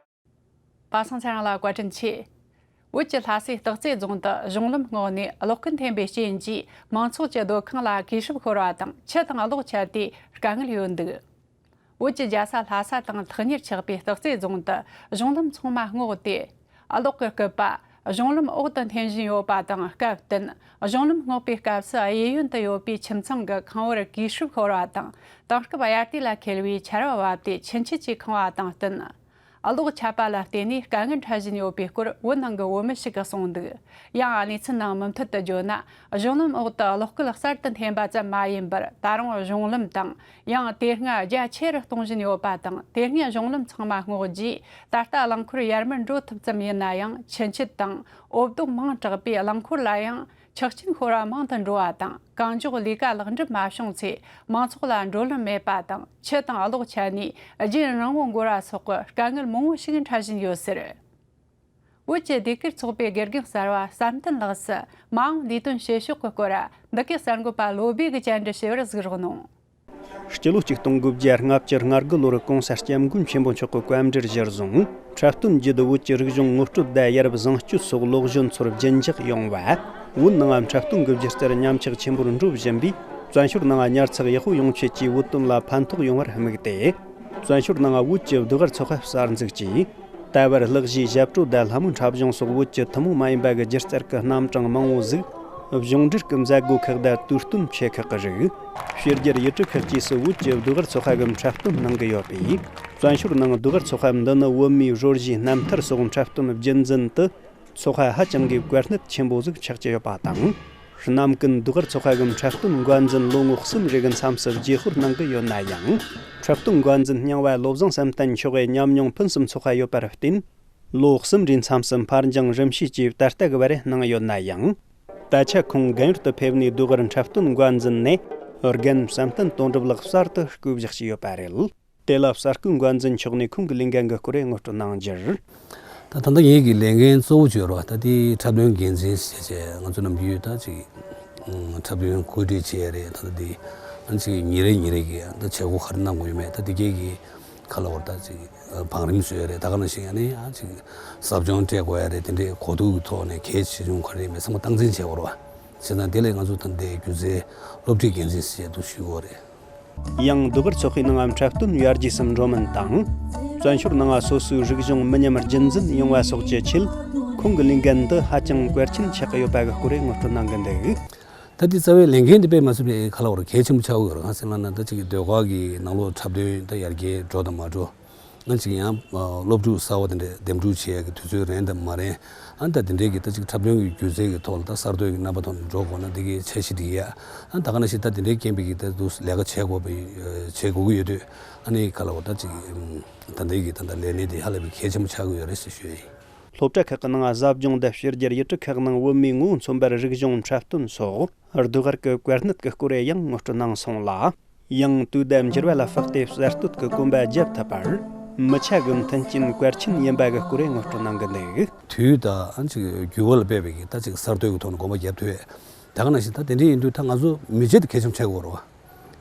པ་སངས་ཚེ་རིང་ལ་བཀའ་དྲིན་ཆེ། བོད་ཀྱི་ལྷ་སའི་སྟག་རྩེ་རྫོང་དུ་གཞུང་ལམ་སྔོག་ནས་གློག་སྐུད་འཐེན་པའི་རྐྱེན་གྱིས་མང་ཚོགས་ཀྱི་སྡོད་ཁང་ལ་གུས་ཧྲུབ་ཤོར་བ་དང་ཆུ་དང་གློག་ཆད་དེ་དཀའ་ངལ་ཡོད་འདུག། བོད་ཀྱི་རྒྱལ་ས་ལྷ་ས་དང་ཐག་ཉེར་ཆགས་པའི་སྟག་རྩེ་རྫོང་དུ་གཞུང་ལམ་ཚང་མ་སྔོག་སྟེ། གློག་གི་སྐུད་པ་གཞུང་ལམ་འོག་ཏུ་འཐེན་བཞིན་ཡོད་པ་དང་། སྐབས་བསྟུན་གཞུང་ལམ་སྔོག་པའི་སྐབས་སུ་གཡས་གཡོན་དུ་ཡོད་པའི་ཁྱིམ་ཚང་གི་ཁང་བར་གུས་ཧྲུབ་ཤོར་བ་དང་། དེང་སྐབས་དབྱར་དུས་ལ་འཁེལ་བའི་ཆར་པ་བབས་ཏེ་ཆུ་འཁྱིལ་གྱིས་ཁེངས་པ་དང་བསྟུན། གློག་ཆད་པ་ལ་བརྟེན་ནས་དཀའ་ངལ་འཕྲད་བཞིན་ཡོད་པའི་སྐོར་བོད་ནང་གི་བོད་མི་ཞིག་གིས་གསུངས་འདུག། ཡང་གནས་ཚུལ་ནང་མུ་མཐུད་དུ་བརྗོད་ན། གཞུང་ལམ་འོག་ཏུ་གློག་སྐུད་གསར་དུ་འཐེན་པ་ཙམ་མ་ཡིན་པར། ད་རུང་གཞུང་ལམ་དང་ཡང་དེ་སྔ་རྒྱ་ཆེ་རུ་གཏོང་བཞིན་ཡོད་པ་དང་། དེ་སྔའི་གཞུང་ལམ་ཚང་མ་སྔོག་རྗེས་ད་ལྟ་རླངས་འཁོར་ཡར་མར་འགྲོ་ཐུབ་ཙམ་ཡིན་ན་ཡང་། ཆུ་འཁྱིལ་དང་འོབ་རྡོག་མང་དྲགས་པས་རླངས་འཁོར་ལ་ཡང་ཆག་སྐྱོན་ཤོར་བ་མང་དུ་འགྲོ་བ་དང་། གང་མགྱོགས་ལས་ཀ་ལེགས་འགྲུབ་མ་བྱུང་ཚེ། མང་ཚོགས་ལ་འགྲོ་ལམ་མེད་པ་དང་། ཆུ་དང་གློག་ཆད་ནས་རྒྱུན་རིང་བོ་འགོར་བ་སོགས་ཀྱི་དཀའ་ངལ་མང་བོ་ཞིག་འཕྲད་བཞིན་ཡོད་ཟེར། བོད་ཀྱི་ཟློས་གར་ཚོགས་པའི་དགེ་རྒན་གསར་བ་བསམ་གཏན་ལགས་སུ་མ་འོངས་ལས་དོན་བྱེད་ཕྱོགས་ཀྱི་སྐོར། འདི་གའི་གསར་འགོད་པ་བློ་བྷེ་གིས་བཅར་འདྲི་ཞུས་པར་གཟིགས་རོགས་གནང་། སྤྱི་ལོ་གཅིག་སྟོང་དགུ་བརྒྱ་ལྔ་བཅུ་ང་དགུ་ལོར་༸གོང་ས་༸སྐྱབས་མགོན་ཆེན་པོ་མཆོག་གི་བཀའ་འབྲེལ་གཞིར་བཟུང་། འཁྲབ་སྟོན་བརྒྱུད་བོད་ཀྱི་རིག་གཞུང་ངོ་སྤྲོད་དང་ཡ་རབས་བཟང་སྤྱོད་སོགས་ལོ་གཞོན་ཚོར་སྦྱིན་འཇགས་ཡོང་བ། བོད་ནང་འཁྲབ་སྟོན་གྱི་སྒྱུ་རྩལ་ཉམས་ཆག་ཆེན་པོར་འགྲོ་བཞིན་པས། བཙན་བྱོལ་ནང་ཉར་ཚགས་ཡག་པོ་ཡོང་ཆེད་ཀྱི་བོད་དོན་ལ་ཕན་ཐོགས་ཡོང་བར་དམིགས་ཏེ། བཙན་བྱོལ་ནང་བོད་ཀྱི་ཟློས་གར་ཚོགས་པ་གསར་འཛུགས་ཀྱིས། ད་བར་གླུ་གཞས་ཞབས་བྲོ་དང་ལྷ་མོའི་འཁྲབ་གཞུང་སོགས་བོད་ཀྱི་ཐུན་མོང་མ་ཡིན་པ་གི་སྒྱུ་རྩལ་གྱི་རྣམ་གྲངས་མང་བོ་ཟིག་གཞུང་འབྲེལ་གྱི་མཛད་སྒོ་ཁག་དང་དུས་སྟོན་ཆེ་ཁག་གི་རིགས། ཕྱི་རྒྱལ་ཡུལ་གྲུ་ཁག་བཅས་སུ་བོད་ཀྱི་ཟློས་གར་ཚོགས་པ་གི་འཁྲབ་སྟོན་གནང་གི་ཡོད་པས། བཙན་བྱོལ་ནང་ཟློས་གར་ཚོགས་པ་འདི་ནི་བོད་མིའི་རོལ་གཞས་རྣམ་ཐར་སོགས་འཁྲབ་སྟོན་རྒྱུན་འཛིན་དུ། ཚོགས་པ་ཧ་ཅང་གི་བཀའ་གནད་ཆེན་པོ་ཟིག་ཆགས་ཀྱི་ཡོད་པ་དང་། གནམ་ཀུན་ཟློས་གར་ཚོགས་པ་གི་འཁྲབ་སྟོན་འགོ་འཛིན་ལོ་ངོ་གསུམ་རེ་གི་མཚམས་སུ་བརྗེ་སྤོར་གནང་གི་ཡོད་ན་ཡང་། འཁྲབ་སྟོན་འགོ་འཛིན་རྙིང་བ་བློ་བཟང་བསམ་གཏན་མཆོག་གི་ཉམས་མྱོང་ཕུན་སུམ་ཚོགས་པ་ཡོད་པར་བརྟེན། ལོ་གསུམ་རེའི་མཚམས་སུ་འཕར་འགྱངས་རིམ་བྱེད་ཀྱིས་ད་ལྟ་གི་བར་གནང་ཡོད་ན་ཡང་། ད་ཆ་ཁོང་རྒན་ཡོལ་དུ་ཕེབས་ནས་ཟློས་གར་འཁྲབ་སྟོན་འགོ་འཛིན་ནས། རྒན་བསམ་གཏན་དོན་གྲུབ་ལགས་གསར་དུ་བསྐོ་གཞག་བྱས་ཡོད་པ་རེད། དེ་ལ་གསར་བསྐོས་འགོ་འཛིན་མཆོག་ནས་ཁོང་གི་ལས་འགན་གྱི་སྐོར་ངོ་སྤྲོད་གནང་རྒྱུར། ད་ད་ལྟ་ངེད་ཀྱི་ལས་འགན་གཙོ་བོ་བྱས་རོགས་ད་ལྟའི་འཁྲབ་སྟོན་འགན་འཛིན་ཟེར་བྱས་ང་ཚོ་ནམ་རྒྱུན་ད་ཅིག་འཁྲབ་སྟོན་གོ་སྒྲིག་བྱས་རེད། ད་ལྟ་འདི་ཨ་ཅིག་ཉིན་རེ་ཉིན་རེ་གི་ད་བྱེད་སྒོ་ག་རེ་གནང་དགོས་ཡོད་མེད་ད་འདི་གས་ཀྱི་ཁ་ལ་བར་ད་ཅིག་ བང་རིམ་བཟོས་རེད། ད་ག་ནང་བཞིན་ཨ་ནི་ཨ་ཅིག་ཟབ་སྦྱོང་སྤྲད་དགོས་ཡ་རེད། དེ་འདྲའི་གོ་བསྡུར་གྱི་ཐོག་ནས་གལ་ཆེ་ཆུང་ག་རེ་མེད་ཚང་མ་སྟངས་འཛིན་བྱེད་དགོས་རེད་བ། བྱས་ཙང་དེ་ལས་ང་ཚོ་ད་ལྟའི་སྒྱུ་རྩལ་སློབ་ཁྲིད་འགན་འཛིན་ཞེས་འདུག་ཞུ་དགོས་རེད། ཡང་ཟློས་གར་ཚོགས་པའི་ནང་འཁྲབ་སྟོན་ཡར་རྒྱས་སུ་འགྲོ་མིན་དང་། བཙན་བྱོལ་ནང་སོ་སོའི་རིག་གཞུང་མི་ཉམས་རྒྱུན་འཛིན་ཡོང་བ་སོགས་ཀྱི་ཆེད། ཁོང་གི་ལས་འགན་འདི་ཧ་ཅང་གལ་ཆེན་ཆགས་ཀྱི་ཡོད་པ་གི་སྐོར་ངོ་སྤྲོད་གནང་གི་འདུག་ད་ལྟའི་རྩ་བའི་ལས་འགན་འདི་དཔེ་མ་སྲིད་པའི་ག་ལ་བར་གལ་ཆེན་པོ་ཆགས་ཀྱི་ཡོད་རེད། གང་ཟེར་ན་ད་ཅིག་ཟློས་གར་གྱི་ནང་ལོགས་འཁྲབ་སྟོན་ད་ཡར་རྒྱས་འགྲོ་དང་མ་འགྲོ། ང་ཅིག་ཡང་སློབ་ཕྲུག་གསར་བ་དེ་འདྲ་འདེམས་སྒྲུག་བྱེད་ཡག་གི་དུས་ཚོད་རན་དང་མ་རན། ཨ་ད་དེ་འདྲའི་གི་ད་ཅིག་འཁྲབ་སྟོན་གྱི་སྒྱུ་རྩལ་གྱི་ཐོག་ལ་ད་གསར་གཏོད་ཀྱི་རྣམ་པ་ཐོག་ནས་འགྲོ་དགོས་ན་དེ་གའི་འཆར་གཞི་སྒྲིག་ཡ། ཨ་ད་ག་ནང་བཞིན་ད་དེ་འདྲའི་རྐྱེན་པས་ཀྱི་ད་དུ་ལས་ཀ་བྱེད་དགོས་པའི་བྱེད་དགོས་ཀྱི་ཡོད་དུས། ཨ་ནི་ག་ལ་བ་ད་ཅིག་ད་ལྟའི་གི་ད་ད་ལས་གནས་དེ་ཧ་ལས་པའི་གལ་ཆེན་པོ་ཆགས་ཀྱི་ཡོད་རེད་ཟེར་ཞུ་ཡ་ཡིན། སློབ་གྲྭ་ཁག་གི་ནང་ཟབ་སྦྱོང་དང་ཕྱི་རྒྱལ་ཡུལ་གྲུ་ཁག་ནང་བོད་མིའི་ངོ་བོ་མཚོན་པར་རིག་གཞུང་འཁྲབ་སྟོན་སོགས་ཟློས་གར་གྱི་གོ་གནད་ཀྱི་སྐོར་ཡང་ངོ་སྤྲོད་གནང་སོང་ལ། ཡང་དུས་དང་འགྱུར་བ་ལ་དཔགས་ཏེ་གསར་གཏོད་ཀྱི་གོམ་པ་རྒྱབ་ཐུབ་པར་མི་ཆ་གི་མཐུན་རྐྱེན་གལ་ཆེན་ཡིན་པ་གི་སྐོར་ངོ་སྤྲོད་གནང་གི་འདུག་དུས་དང་ཨ་ཅིག་འགྱུར་བ་ལ་དཔག་པའི་གི་ད་ཅིག་གསར་གཏོད་ཀྱི་ཐོག་ནས་གོམ་པ་རྒྱབ་ཐུབ་ཡས། ད་ག་ནང་བཞིན་ད་དེ་འདྲ་ཡིན་དུས་ད་ང་ཚོ་མི་རྗེས་དེ་གལ་ཆེན་པོ་ཆགས་ཀྱི་ཡོད་རེད་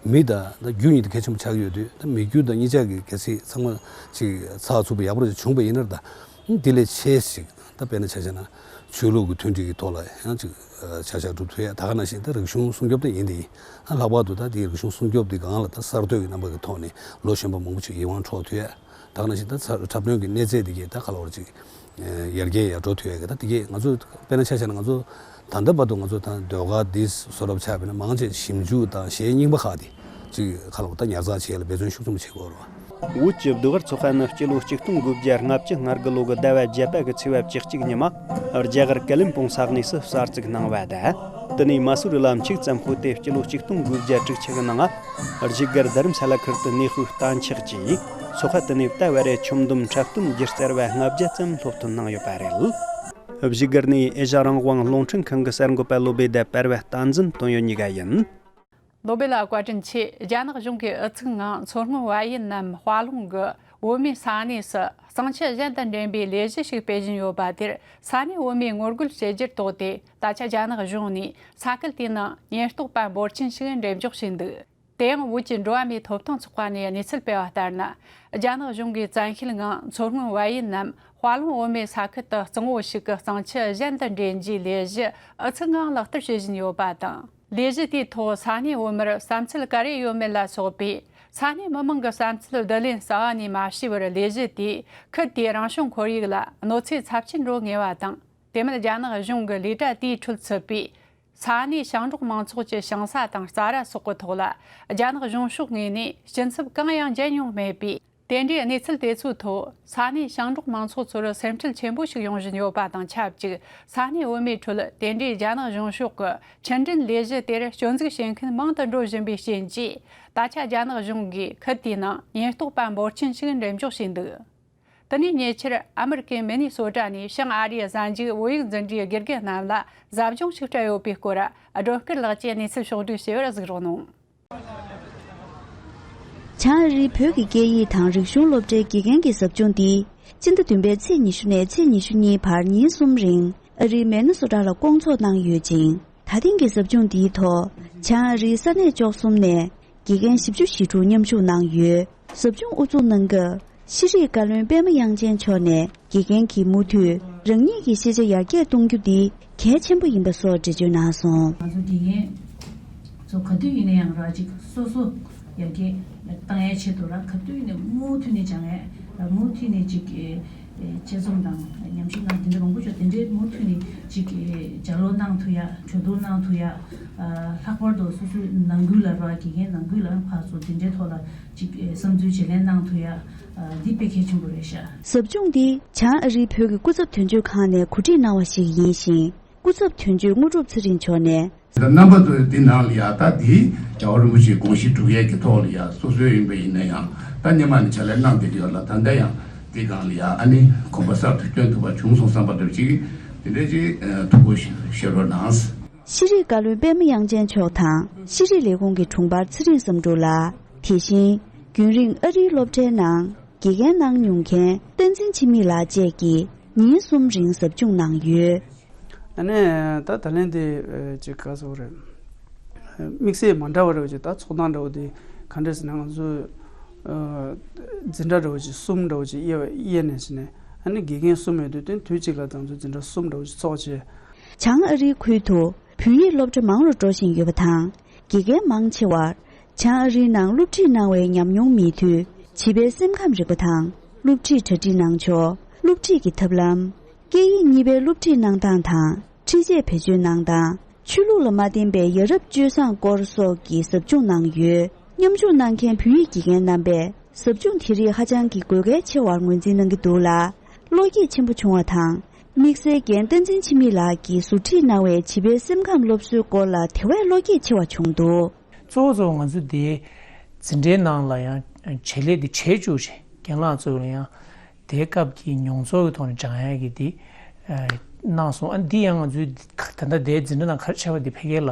བ། མི་དང་ད་རྒྱུ་གཉིས་དེ་གལ་ཆེན་པོ་ཆགས་ཀྱི་ཡོད་དུས། ད་མི་རྒྱུ་དང་གཉིས་ཆ་གི་གལ་སྲིད་ཚང་མ་ཅིག་ཚགས་ཚུད་པོ་ཡག་པོ་རེ་བྱུང་པ་ཡིན་ན་ད་དེ་ལས་ཆེ་ཞིག་ད་དཔེར་ན་ཆ་བཞག་ན་ཆོས་ལུགས་ཀྱི་མཐུན་སྒྲིལ་གྱི་ཐོག་ལ་ཡང་ཅིག་ཆ་བཞག་སྒྲུབ་ཐུབ་ཡ། ད་ག་ནང་བཞིན་ད་རིག་གཞུང་སྲུང་སྐྱོབ་དེ་ཡིན་དེ་ཡིན། ཨ་ལྷག་པར་དུ་ད་དེའི་རིག་གཞུང་སྲུང་སྐྱོབ་དེ་སྒང་ལ་ད་གསར་གཏོད་ཀྱི་རྣམ་པ་གི་ཐོག་ནས་ལོ་གཞོན་པ་མང་པོ་ཅིག་ཡིད་དབང་འཕྲོག་ཐུབ་ཡ། ད་ག་ནང་བཞིན་ད་འཁྲབ་སྟོན་གྱི་གནས་ཚད་དེ་གས་ད་ག་ལ་བར་ཅིག་ཡར་རྒྱས་ཡར་འགྲོ་ཐུབ་ཡ་གི་ད་དེ་གས་ང་ཚོ་དཔེར་ན་ཆ་བཞག་ན་ང་ཚོ་ད་ལྟ་བར་དུ་ང་ཚོ་ད་ཟློས་གར་འདི་བཟོ་འདྲ་ཆགས་པས་ན་མང་ཆེ་ཞིབ་འཇུག་དང་གཞས་རྙིང་པ་ཁག་དེ་ཅིག་ག་ལ་བར་ད་ཉར་ཚགས་བྱེད་ཡ་ལ་འབད་བརྩོན་ཤུགས་ཆེན་པོ་བྱེད་དགོས་རེད་བ། བོད་ཀྱི་ཟློས་གར་ཚོགས་པ་ནི་སྤྱི་ལོ་ཆིག་སྟོང་དགུ་བརྒྱ་ལྔ་བཅུ་ང་དགུ་ལོ་གི་ཟླ་བ་བརྒྱད་པ་གི་ཚེས་པ་བཅུ་གཅིག་ཉིན་མ་རྒྱ་གར་ཀ་ལིམ་པོང་ས་གནས་སུ་གསར་བཙུགས་གནང་བ་དང་། དེ་ནས་མ་སུ་རི་ལ་མཆོད་རྫམ་ཕུལ་ཏེ་སྤྱི་ལོ་ཆིག་སྟོང་དགུ་བརྒྱ་དྲུག་ཅུ་གི་ནང་བཞུགས་སྒར་རྡ་རམ་ས་ལ་ཁུལ་དུ་གནས་སྤོས་གཏན་འཁེལ་གྱིས། ཚོགས་པ་དེ་ནས་ད་བར་ཆོམ་སྡོམ་འཁྲབ་སྟོན་སྒྱུ་རྩལ་བ་ལྔ་བརྒྱ་ཙམ་སློབ་ཐོན་གནང་ཡོད་པ་རེད། བཞུགས་སྒར་ནས་ཨེ་ཤ་རང་དབང་རླུང་འཕྲིན་ཁང་གི་གསར་འགོད་པ་བློ་བྷེ་དང་པར་བ་བསྟན་འཛིན་དོན་ཡོད་གཉིས་ཀ་ཡིན། བློ་བྷེ་ལ་བཀའ་དྲིན་ཆེ། རྒྱ་ནག་གཞུང་གིས་ཨུ་ཚུགས་ངང་མཚོ་སྔོན་བལ་ཡུལ་ནམ་དཔའ་ལུང་གི་བོད་མིའི་ས་གནས་སུ་གཙང་ཆུ་གཞན་དང་འདྲེན་པའི་ལས་གཞི་ཞིག་སྤེལ་བཞིན་ཡོད་པ་དེར་ས་གནས་བོད་མིས་ངོ་རྒོལ་བྱེད་རྒྱུར་དོགས་ཏེ། ད་ཆ་རྒྱ་ནག་གཞུང་ནས་ས་ཁུལ་དེའི་ནང་ཉེན་རྟོག་པ་འབོར་ཆེན་ཞིག་འགྲེམས་འཇོག་བྱས་འདུག་དེ་ཡང་བོད་ཀྱི་འགྲོ་བ་མིའི་ཐོབ་ཐང་ཚོགས་པ་ནས་གནས་ཚུལ་སྤེལ་བ་ལྟར་ན། རྒྱ་ནག་གཞུང་གིས་བཙན་ཤེད་ངང་མཚོ་སྔོན་བལ་ཡུལ་ནམ་དཔའ་ལུང་བོད་མིའི་ས་ཁུལ་དུ་གཙང་བོ་ཞིག་གི་གཙང་ཆུ་གཞན་དུ་འདྲེན་རྒྱུའི་ལས་གཞི་ཨུ་ཚུགས་ངང་ལག་བསྟར་བྱེད་བཞིན་ཡོད་པ་དང་། ལས་གཞི་དེའི་ཐོག་ས་གནས་བོད་མིར་བསམ་ཚུལ་ག་རེ་ཡོད་མེད་ལ་སོགས་པའི་ས་གནས་མི་མང་གི་བསམ་ཚུལ་བསྡུ་ལེན་རྩ་བ་ནས་མ་བྱས་པར། ལས་གཞི་དེས་ཁུལ་དེའི་རང་བྱུང་ཁོར་ཡུག་ལ་གནོད་འཚེ་ཚབས་ཆེན་འགྲོ་ངེས་པ་དང་། དེ་མིན་རྒྱ་ནག་གཞུང་གི་ལས་གྲྭ་དེའི་ཁྲོད་ཚུད་པའི་ས་གནས་ཞིང་འབྲོག་མང་ཚོགས་ཀྱི་ཞིང་ས་དང་རྩྭ་ར་སོགས་ཀྱི་ཐོག་ལ་རྒྱ་ནག་གཞུང་ཕྱོགས་ངོས་ནས་སྐྱིན་ཚབ་གང་ཡང་འཇལ་མྱོང་མེད་པས། དེ་འདྲའི་གནས་ཚུལ་དེ་ཚོའི་ཐོག་ས་གནས་ཞིང་འབྲོག་མང་ཚོགས་ཚོར་སེམས་ཁྲལ་ཆེན་པོ་ཞིག་ཡོང་བཞིན་ཡོད་པ་དང་ཆབས་ཅིག་ས་གནས་བོད་མིའི་ཁྲོད་དེ་འདྲའི་རྒྱ་ནག་གཞུང་ཕྱོགས་ཀྱི་ཆུ་འདྲེན་ལས་གཞི་དེར་སྐྱོན་འཛུགས་བྱེད་མཁན་མང་དུ་འགྲོ་བཞིན་པའི་རྐྱེན་གྱིས། ད་ཆ་རྒྱ་ནག་གཞུང་གིས་ཁུལ་དེའི་ནང་ཉེན་རྟོག་པ་འབོར་ཆེན་ཞིག་འགྲེམས་འཇོག་བྱས་འདུག་དེ་ནས་ཉེ་ཆར་ཨ་མི་རི་ཀའི་མི་ནི་སོ་ཊ་ནས་བྱང་ཨ་རིའི་གཟའ་མཇུག་བོད་ཡིག་འཛིན་གྲྭའི་དགེ་རྒན་རྣམས་ལ་ཟབ་སྦྱོང་ཞིག་སྤྲད་ཡོད་པའི་སྐོར་སྒྲོལ་དཀར་ལགས་ཀྱིས་གནས་ཚུལ་ཕྱོགས་བསྒྲིགས་བྱས་པར་གཟིགས་རོགས་གནང་། བྱང་ཨ་རིའི་བོད་ཀྱི་སྐད་ཡིག་དང་རིག་གཞུང་སློབ་གྲྭའི་དགེ་རྒན་གྱི་ཟབ་སྦྱོང་འདི་སྤྱི་ཟླ་བདུན་པའི་ཚེས་ཉི་ཤུ་ནས་ཚེས་ཉི་ཤུ་གཉིས་བར་ཉིན་གསུམ་རིང་ཨ་རིའི་མེ་ནི་སོ་ཊ་ལ་བསྐོང་ཚོགས་གནང་ཡོད་ཅིང་། ད་ཐེངས་ཀྱི་ཟབ་སྦྱོང་འདིའི་ཐོག་བྱང་ཨ་རིའི་ས་གནས་བཅུ་གསུམ་ནས་དགེ་རྒན་བཞི་བཅུ་ཞེ་དྲུག་མཉམ་ཞུགས་གནང་ཡོད། ཟབ་སྦྱོང་དབུ་འཛུགས་གནང་སྐབས་ཤེས་རིག་བཀའ་བློན་པད་མ་དབྱངས་ཅན་མཆོག་ནས་དགེ་རྒན་གྱིས་མུ་མཐུད་རང་ཉིད་ཀྱི་ཤེས་བྱ་ཡར་རྒྱས་གཏོང་རྒྱུ་འདི་གལ་ཆེན་པོ་ཡིན་པ་སོགས་འགྲེལ་བརྗོད་གནང་སོང་། ང་ཚོ་དགེ་རྒན་ཚོ་ག་དུས་ཡིན་ན་ཡང་ར་ཅིག་སོ་སོ་ཡར་རྒྱས་བཏང་ཡའི་ཆེད་དུ་ར་ག་དུས་ཡིན་ནའི་མུ་མཐུད་ནས་སྦྱང་ཡས་མུ་མཐུད་ནས་ཅིག་དཔྱད་རྩོམ་དང་ཉམས་ཞིབ་གནང་དེ་འདྲ་མང་པོ་ཅིག་དེ་འདྲའི་མུ་མཐུད་ནས་ཅིག་ལྗགས་ཀློག་གནང་ཐུབ་ཡ། གྲོས་བསྡུར་གནང་ཐུབ་ཡ། ལྷག་པར་དུ་སོ་སོའི་ནང་ཁུལ་ལ་ར་དགེ་རྒན་ནང་ཁུལ་ལ་ཕར་ཚུར་དེ་འདྲའི་ཐོག་ལ་ཅིག་བསམ་ཚུལ་བརྗེ་ལེན་གནང་ཐུབ་ཡ། འདི་དཔེ་གལ་ཆེན་པོ་རེད་ཤག་ཟབ་སྦྱོང་འདི་བྱང་ཨ་རིའི་བོད་ཀྱི་སྐུ་ཚབ་དོན་གཅོད་ཁང་ནས་གོ་སྒྲིག་གནང་བ་ཞིག་ཡིན་ཞིང་། སྐུ་ཚབ་དོན་གཅོད་དངོས་གྲུབ་ཚེ་རིང་མཆོག་ནས། ད་རྣམ་པ་ཚོས་འདི་ནང་ལ་ཡ་ད་འདི་རྒྱལ་བ་རིན་པོ་ཆེའི་དགོངས་གཞི་སྒྲུབ་ཡས་ཀྱི་ཐོག་ལ་ཡ་སོ་སོའི་ཡིན་པ་ཡིན་ན་ཡང་ད་སྔོན་མ་ནས་ཕྱག་ལས་གནང་བསྡད་ཀྱི་ཡོད་ལ། ད་ལྟ་ཡང་འདི་སྒང་ལ་ཡ་ཨ་ནི་གོམ་པ་གསར་དུ་བསྐྱོན་ཐུབ་པ་བྱུང་སོང་བསམ་པ་འདྲ་ཅིག་དེ་འདྲ་ཅིག་ཐུགས་ཁུར་བཞེས་རོགས་གནང་། ཤེས་རིག་བཀའ་བློན་པད་མ་དབྱངས་ཅན་མཆོག་དང་ཤེས་རིག་ལས་ཁུངས་ཀྱི་དྲུང་འཕར་ཚེ་རིང་བསམ་གྲུབ་ལགས། དེ་བཞིན་རྒྱུན་རིང་ཨ་རིའི་སློབ་གྲྭའི་ནང་དགེ་རྒན་གནང་མྱོང་མཁན་བསྟན་འཛིན་འཆི་མེད་ལགས་བཅས་ཀྱིས་ཉིན་གསུམ་རིང་ཟབ་སྦྱོང་གནང་ཡོད། ཨ་ནི་ད་ད་ལན་དེ་ཅིག་ག་ཟེར་རེད། དམིགས་བསལ་མ་འདྲ་བ་རེད་བ། ཅིག་ད་ཚོགས་སྟངས་འདྲ་བོ་དེ་ག་འདྲ་ཟེར་ན་ང་ཚོས་ འཛིན་གྲྭ་འདྲ་བོ་ཅིག་གསུམ་འདྲ་བོ་ཅིག་དབྱེ་བ་དབྱེ་ནས་ཟིན་ནས། ཨ་ནི་དགེ་རྒན་གསུམ་ཡོད་དུས་དེ་དུས་གཅིག་ལ་ང་ཚོ་འཛིན་གྲྭ་གསུམ་འདྲ་བོ་ཅིག་ཚོགས་བྱས། བྱང་ཨ་རིའི་ཁུལ་དུ་བོད་ཡིག་སློབ་གྲྭ་མང་རུ་འགྲོ་བཞིན་ཡོད་པ་དང་། དགེ་རྒན་མང་ཆེ་བར་བྱང་ཨ་རིའི་ནང་སློབ་ཁྲིད་གནང་བའི་ཉམས་མྱོང་མེད་དུས། བྱིས་པའི་སེམས་ཁམས་རིག་པ་དང་། སློབ་ཁྲིད་གྲ་སྒྲིག་གནང་ཕྱོགས། སློབ་ཁྲིད་ཀྱི་ཐབས་ལམ། སྐད་ཡིག་གཉིས་པའི་སློབ་ཁྲིད་གནང་སྟངས་དང་། འཁྲིད་ཆས་བེད་སྤྱོད་གནང་སྟངས། ཆོས་ལུགས་ལ་མ་བརྟེན་པའི་ཡ་རབས་སྤྱོད་བཟང་སྐོར་སོགས་ཀྱི་ཟབ་སྦྱོང་གནང་ཡོད། མཉམ་ཞུགས་གནང་མཁན་བོད་ཡིག་དགེ་རྒན་རྣམ་པས་ཟབ་སྦྱོང་དེ་རིགས་ཧ་ཅང་གི་དགོས་གལ་ཆེ་བར་ངོས་འཛིན་གནང་གི་འདུག་ལ། བློ་སྐྱེད་ཆེན་པོ་བྱུང་བ་དང་། དམིགས་བསལ་རྒན་བསྟན་འཛིན་འཆི་མེད་ལགས་ཀྱིས་ཟུར་ཁྲིད་གནང་བའི་བྱིས་པའི་སེམས་ཁམས་སློབ་གསོའི་སྐོར་ལ་དེ་བས་བློ་སྐྱེད་ཆེ་བ་བྱུང་འདུག། གཙོ་བོ་གཙོ་བོ་ང་ཚོ་དེའི་འཛིན་གྲྭའི་ནང་ལ་ཡང་བྱེད་ལས་དེ་བྱེད་བཅུག་རྗེས་རྒན་ལགས་ཚོ་ལ་ཡང་དེའི་སྐབས་ཀྱི་མྱོང་ཚོར་གྱི་ཐོག་ནས་སྦྱང་ཡག་གི་དེ་གནང་སོང་། ཨ་འདི་ཡང་ང་ཚོའི་ད་ལྟ་དེའི་འཛིན་གྲྭ་ནང་ག་རེ་བྱས་པ་དེ་ཕ་གི་ལ་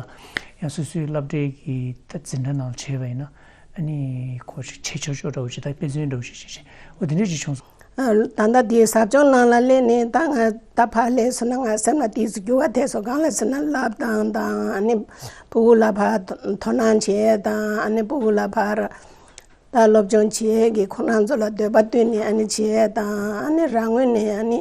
ཡང་སོ་སོའི་སློབ་གྲྭའི་གི་ད་འཛིན་གྲྭ་ནང་བྱས་པ་ཡིན་ན་ཨ་ནི་ཁོ་བྱེད་ཆོག་ཆོག་འདྲ་བོ་ཞིག་ད་དཔེ་མཚོན་འདྲ་བོ་ཞིག་བྱས་བྱས་འོ་དེ་འདྲ་ཞིག་བྱུང་སོང་། ད་ལྟ་དེའི་ཟབ་སྦྱོང་ནང་ལ་སླེབས་ནས་ད་ང་ད་ཕར་སླེབས་སོང་ན་ང་སེམས་ལ་ཏོག་ཙམ་འགྱུར་བ་ཐེབས་སོང་། གང་ལ་ཟེར་ན་བསླབ་སྟངས་དང་ཨ་ནི་ཕྲུ་གུ་ལ་ཕར་དོ་སྣང་བྱེད་ཡས་དང་ཨ་ནི་ཕྲུ་གུ་ལ་ཕར་ད་སློབ་སྦྱོང་བྱེད་ཡས་ཀྱི་ཁོ་རང་ཚོ་ལ་འདོད་པ་བཏོན་ནས་ཨ་ནི་བྱེད་ཡས་དང་ཨ་ནི་རང་ངོས་ནས་ཨ་ནི་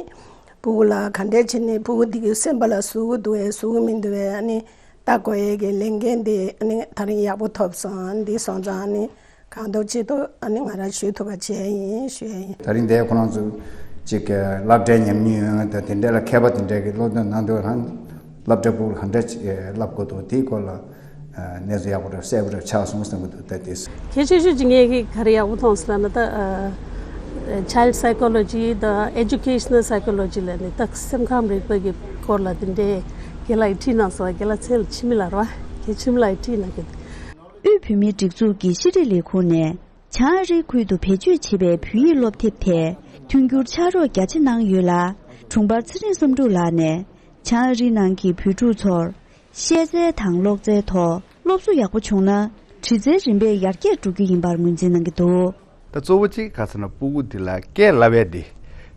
ཕྲུ་གུ་ལ་ག་འདྲས་བྱས་ནས་ཕྲུ་གུ་འདི་གི་སེམས་པ་ལ་ཟུག་གི་འདུག་གས་ཟུག་གི་མི་འདུག་གས་ཨ་ནི་ལྟ་དགོས་ཡས་ཀྱི་ལས་འགན་དེ་ཨ་ནི་ད་རིང་ཡག་པོ་ཐོབ་སོང་། ཨ་ནི་འདི་སོང་ཙང་ཨ་ནི། གང་ཐུབ་ཅི་ཐུབ་ཨ་ནི་ང་རང་ཞུ་ཐུབ་པ་བྱས་ཡིན་ཞུ་ཡ་ཡིན། ད་རིང་འདིར་ཁོ་རང་ཚོ་ཅིག་སློབ་གྲྭའི་ཉམས་མྱོང་ཡོད་མཁན་དང་དེ་འདྲ་ལ་མཁས་པ་དེ་འདྲ་གི་སློབ་སྟོན་གནང་དུས་ཧང་སློབ་གྲྭ་ཕྲུ་གུ་ཧང་འདྲ་ཅིག་བསླབ་དགོས་འདུག་དེའི་སྐོར་ལ་གནས་ཚུལ་ཡག་པོ་རེད་གསལ་པོ་རེད་ཆགས་སོང་བསམ་གི་འདུག་ད་དེ། གལ་ཆེ་ཤོས་ཅིག་ངས་གི་ག་རེ་ཡག་པོ་མཐོང་སོང་ལབ་ན་ད་child psychology དང་educational psychology ལབ་ནས་ད་སེམས་ཁམས་རིག་པ་གི་སྐོར་ལ་དེ་འདྲའི་རྒན་ལགས་ཀྱིས་ཁྲིད་གནང་སོང་། རྒན་ལགས་མཚན་ལ་འཆི་མེད་ལགས་རེད་བ། རྒན་འཆི་མེད་ལགས་ཀྱིས་ཁྲིད་གནང་གི་འདུག་དབུས་བོད་མིའི་སྒྲིག་འཛུགས་ཀྱི་ཤེས་རིག་ལས་ཁུངས་ནས་བྱང་ཨ་རིའི་ཁུལ་དུ་བེད་སྤྱོད་བྱེད་པའི་བོད་ཡིག་སློབ་དེབ་ཐད་མཐུན་འགྱུར་ཕྱག་རོགས་རྒྱ་ཆེ་གནང་ཡོད་ལ། དྲུང་འཕར་ཚེ་རིང་བསམ་འགྲུབ་ལགས་ནས་བྱང་ཨ་རིའི་ནང་གི་བོད་ཕྲུག་ཚོར་ཤེས་རྩལ་དང་ཀློག་རྩལ་ཐོག་སློབ་གསོ་ཡག་པོ་བྱུང་ན་གྲི་རྩལ་རིམ་པས་ཡར་རྒྱས་འགྲོ་རྒྱུ་ཡིན་པར་ངོས་འཛིན་གནང་གི་འདུག། ད་གཙོ་བོ་གཅིག་ག་ཟེར་ན་སྤུ་གུ་འདི་ལ་སྐད་བསླབ་ཡས་འདི་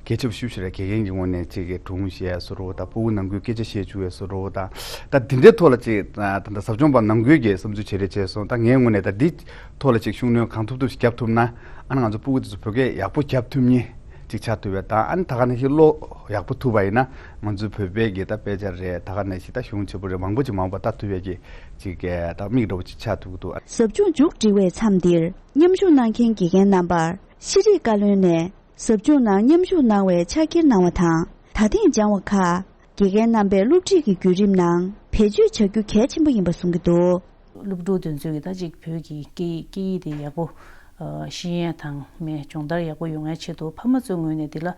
གལ་ཆེན་པོ་ཞེ་པོ་ཞིག་རེད། དགེ་རྒན་གྱི་ངོས་ནས་གཅིག་གི་སྒྲུང་བཤད་ཡས་བཟོ་འདྲ་བོ་དང་སྤུ་གུ་ནང་ཁུལ་སྐད་ཆ་བཤད་བཅུག་ཡས་བཟོ་འདྲ་བོ་དང་ད་འདི་འདྲའི་ཐོག་ལ་གཅིག་ད་ལྟ་ཟབ་སྦྱོང་པ་ནང་ཁུལ་གྱི་བསམ་ཚུལ་བརྗེ་རེས་བྱས་སོང་། ད་ངའི་ངོས་ནས་ད་འདི་ཐོག་ལ་གཅིག་ཤུགས་སྣོན་གང་ཐུབ་ཐུབ་ཞིག་བརྒྱབ་ཐུབ་ན་ཨ་ནི་ང་ཚོ་སྤུ་གུ་དེ་ཚོ་བོད་སྐད་ཡག་པོ་རྒྱབ་ཐུབ་མཁན་ཅིག་ཆགས་ཐུབ་པས། ད་ཨ་ནི་ད་ག་ནང་བཞིན་ཀློག་ཡག་པོ་ཐུབ་པ་ཡིན་ན་ང་ཚོའི་བོད་པའི་གི་ད་དཔེ་ཆ་རེད། ད་ག་ནང་བཞིན་ད་གཞུང་ཆེན་པོ་རེད། མང་པོ་ཅིག་མང་པོ་ལྟ་ཐུབ་ཡས་ཀྱི་ཅིག་གི་ད་མིག་འདྲ་བོ་ཅིག་ཆགས་ཐུབ་ཀྱི་འདུག། ཟབ་སྦྱོང་མཇུག་སྒྲིལ་བའི་མཚམས་འདིར་མཉམ་ཞུགས་གནང་མཁན་དགེ་རྒན་རྣམ་པར་ཤེས་རིག་བཀའ་བློན་ནས་ཟབ་སྦྱོང་ནང་མཉམ་ཞུགས་གནང་བའི་ཕྱག་འཁྱེར་གནང་བ་དང་། ད་ཐེངས་སྦྱང་བ་ཁག་དགེ་རྒན་རྣམ་པས་སློབ་ཁྲིད་ཀྱི་བརྒྱུད་རིམ་ནང་བེད་སྤྱོད་བྱ་རྒྱུ་གལ་ཆེན་པོ་ཡིན་པ་གསུང་གི་འདུག། སློབ་ཕྲུག་དེ་ཚོས་ཀྱི་ད་ཅིག་བོད་ཀྱི་སྐད་ཡིག་སྐད་ཡིག་དེ་ཡག་པོ་ཤེས་ཡ་དང་མེད་སྦྱོང་བརྡར་ཡག་པོ་ཡོང་ཡ་ཆེད་དུ་ཕ་མ་ཚོའི་ངོས་ནས་དེ་ལ་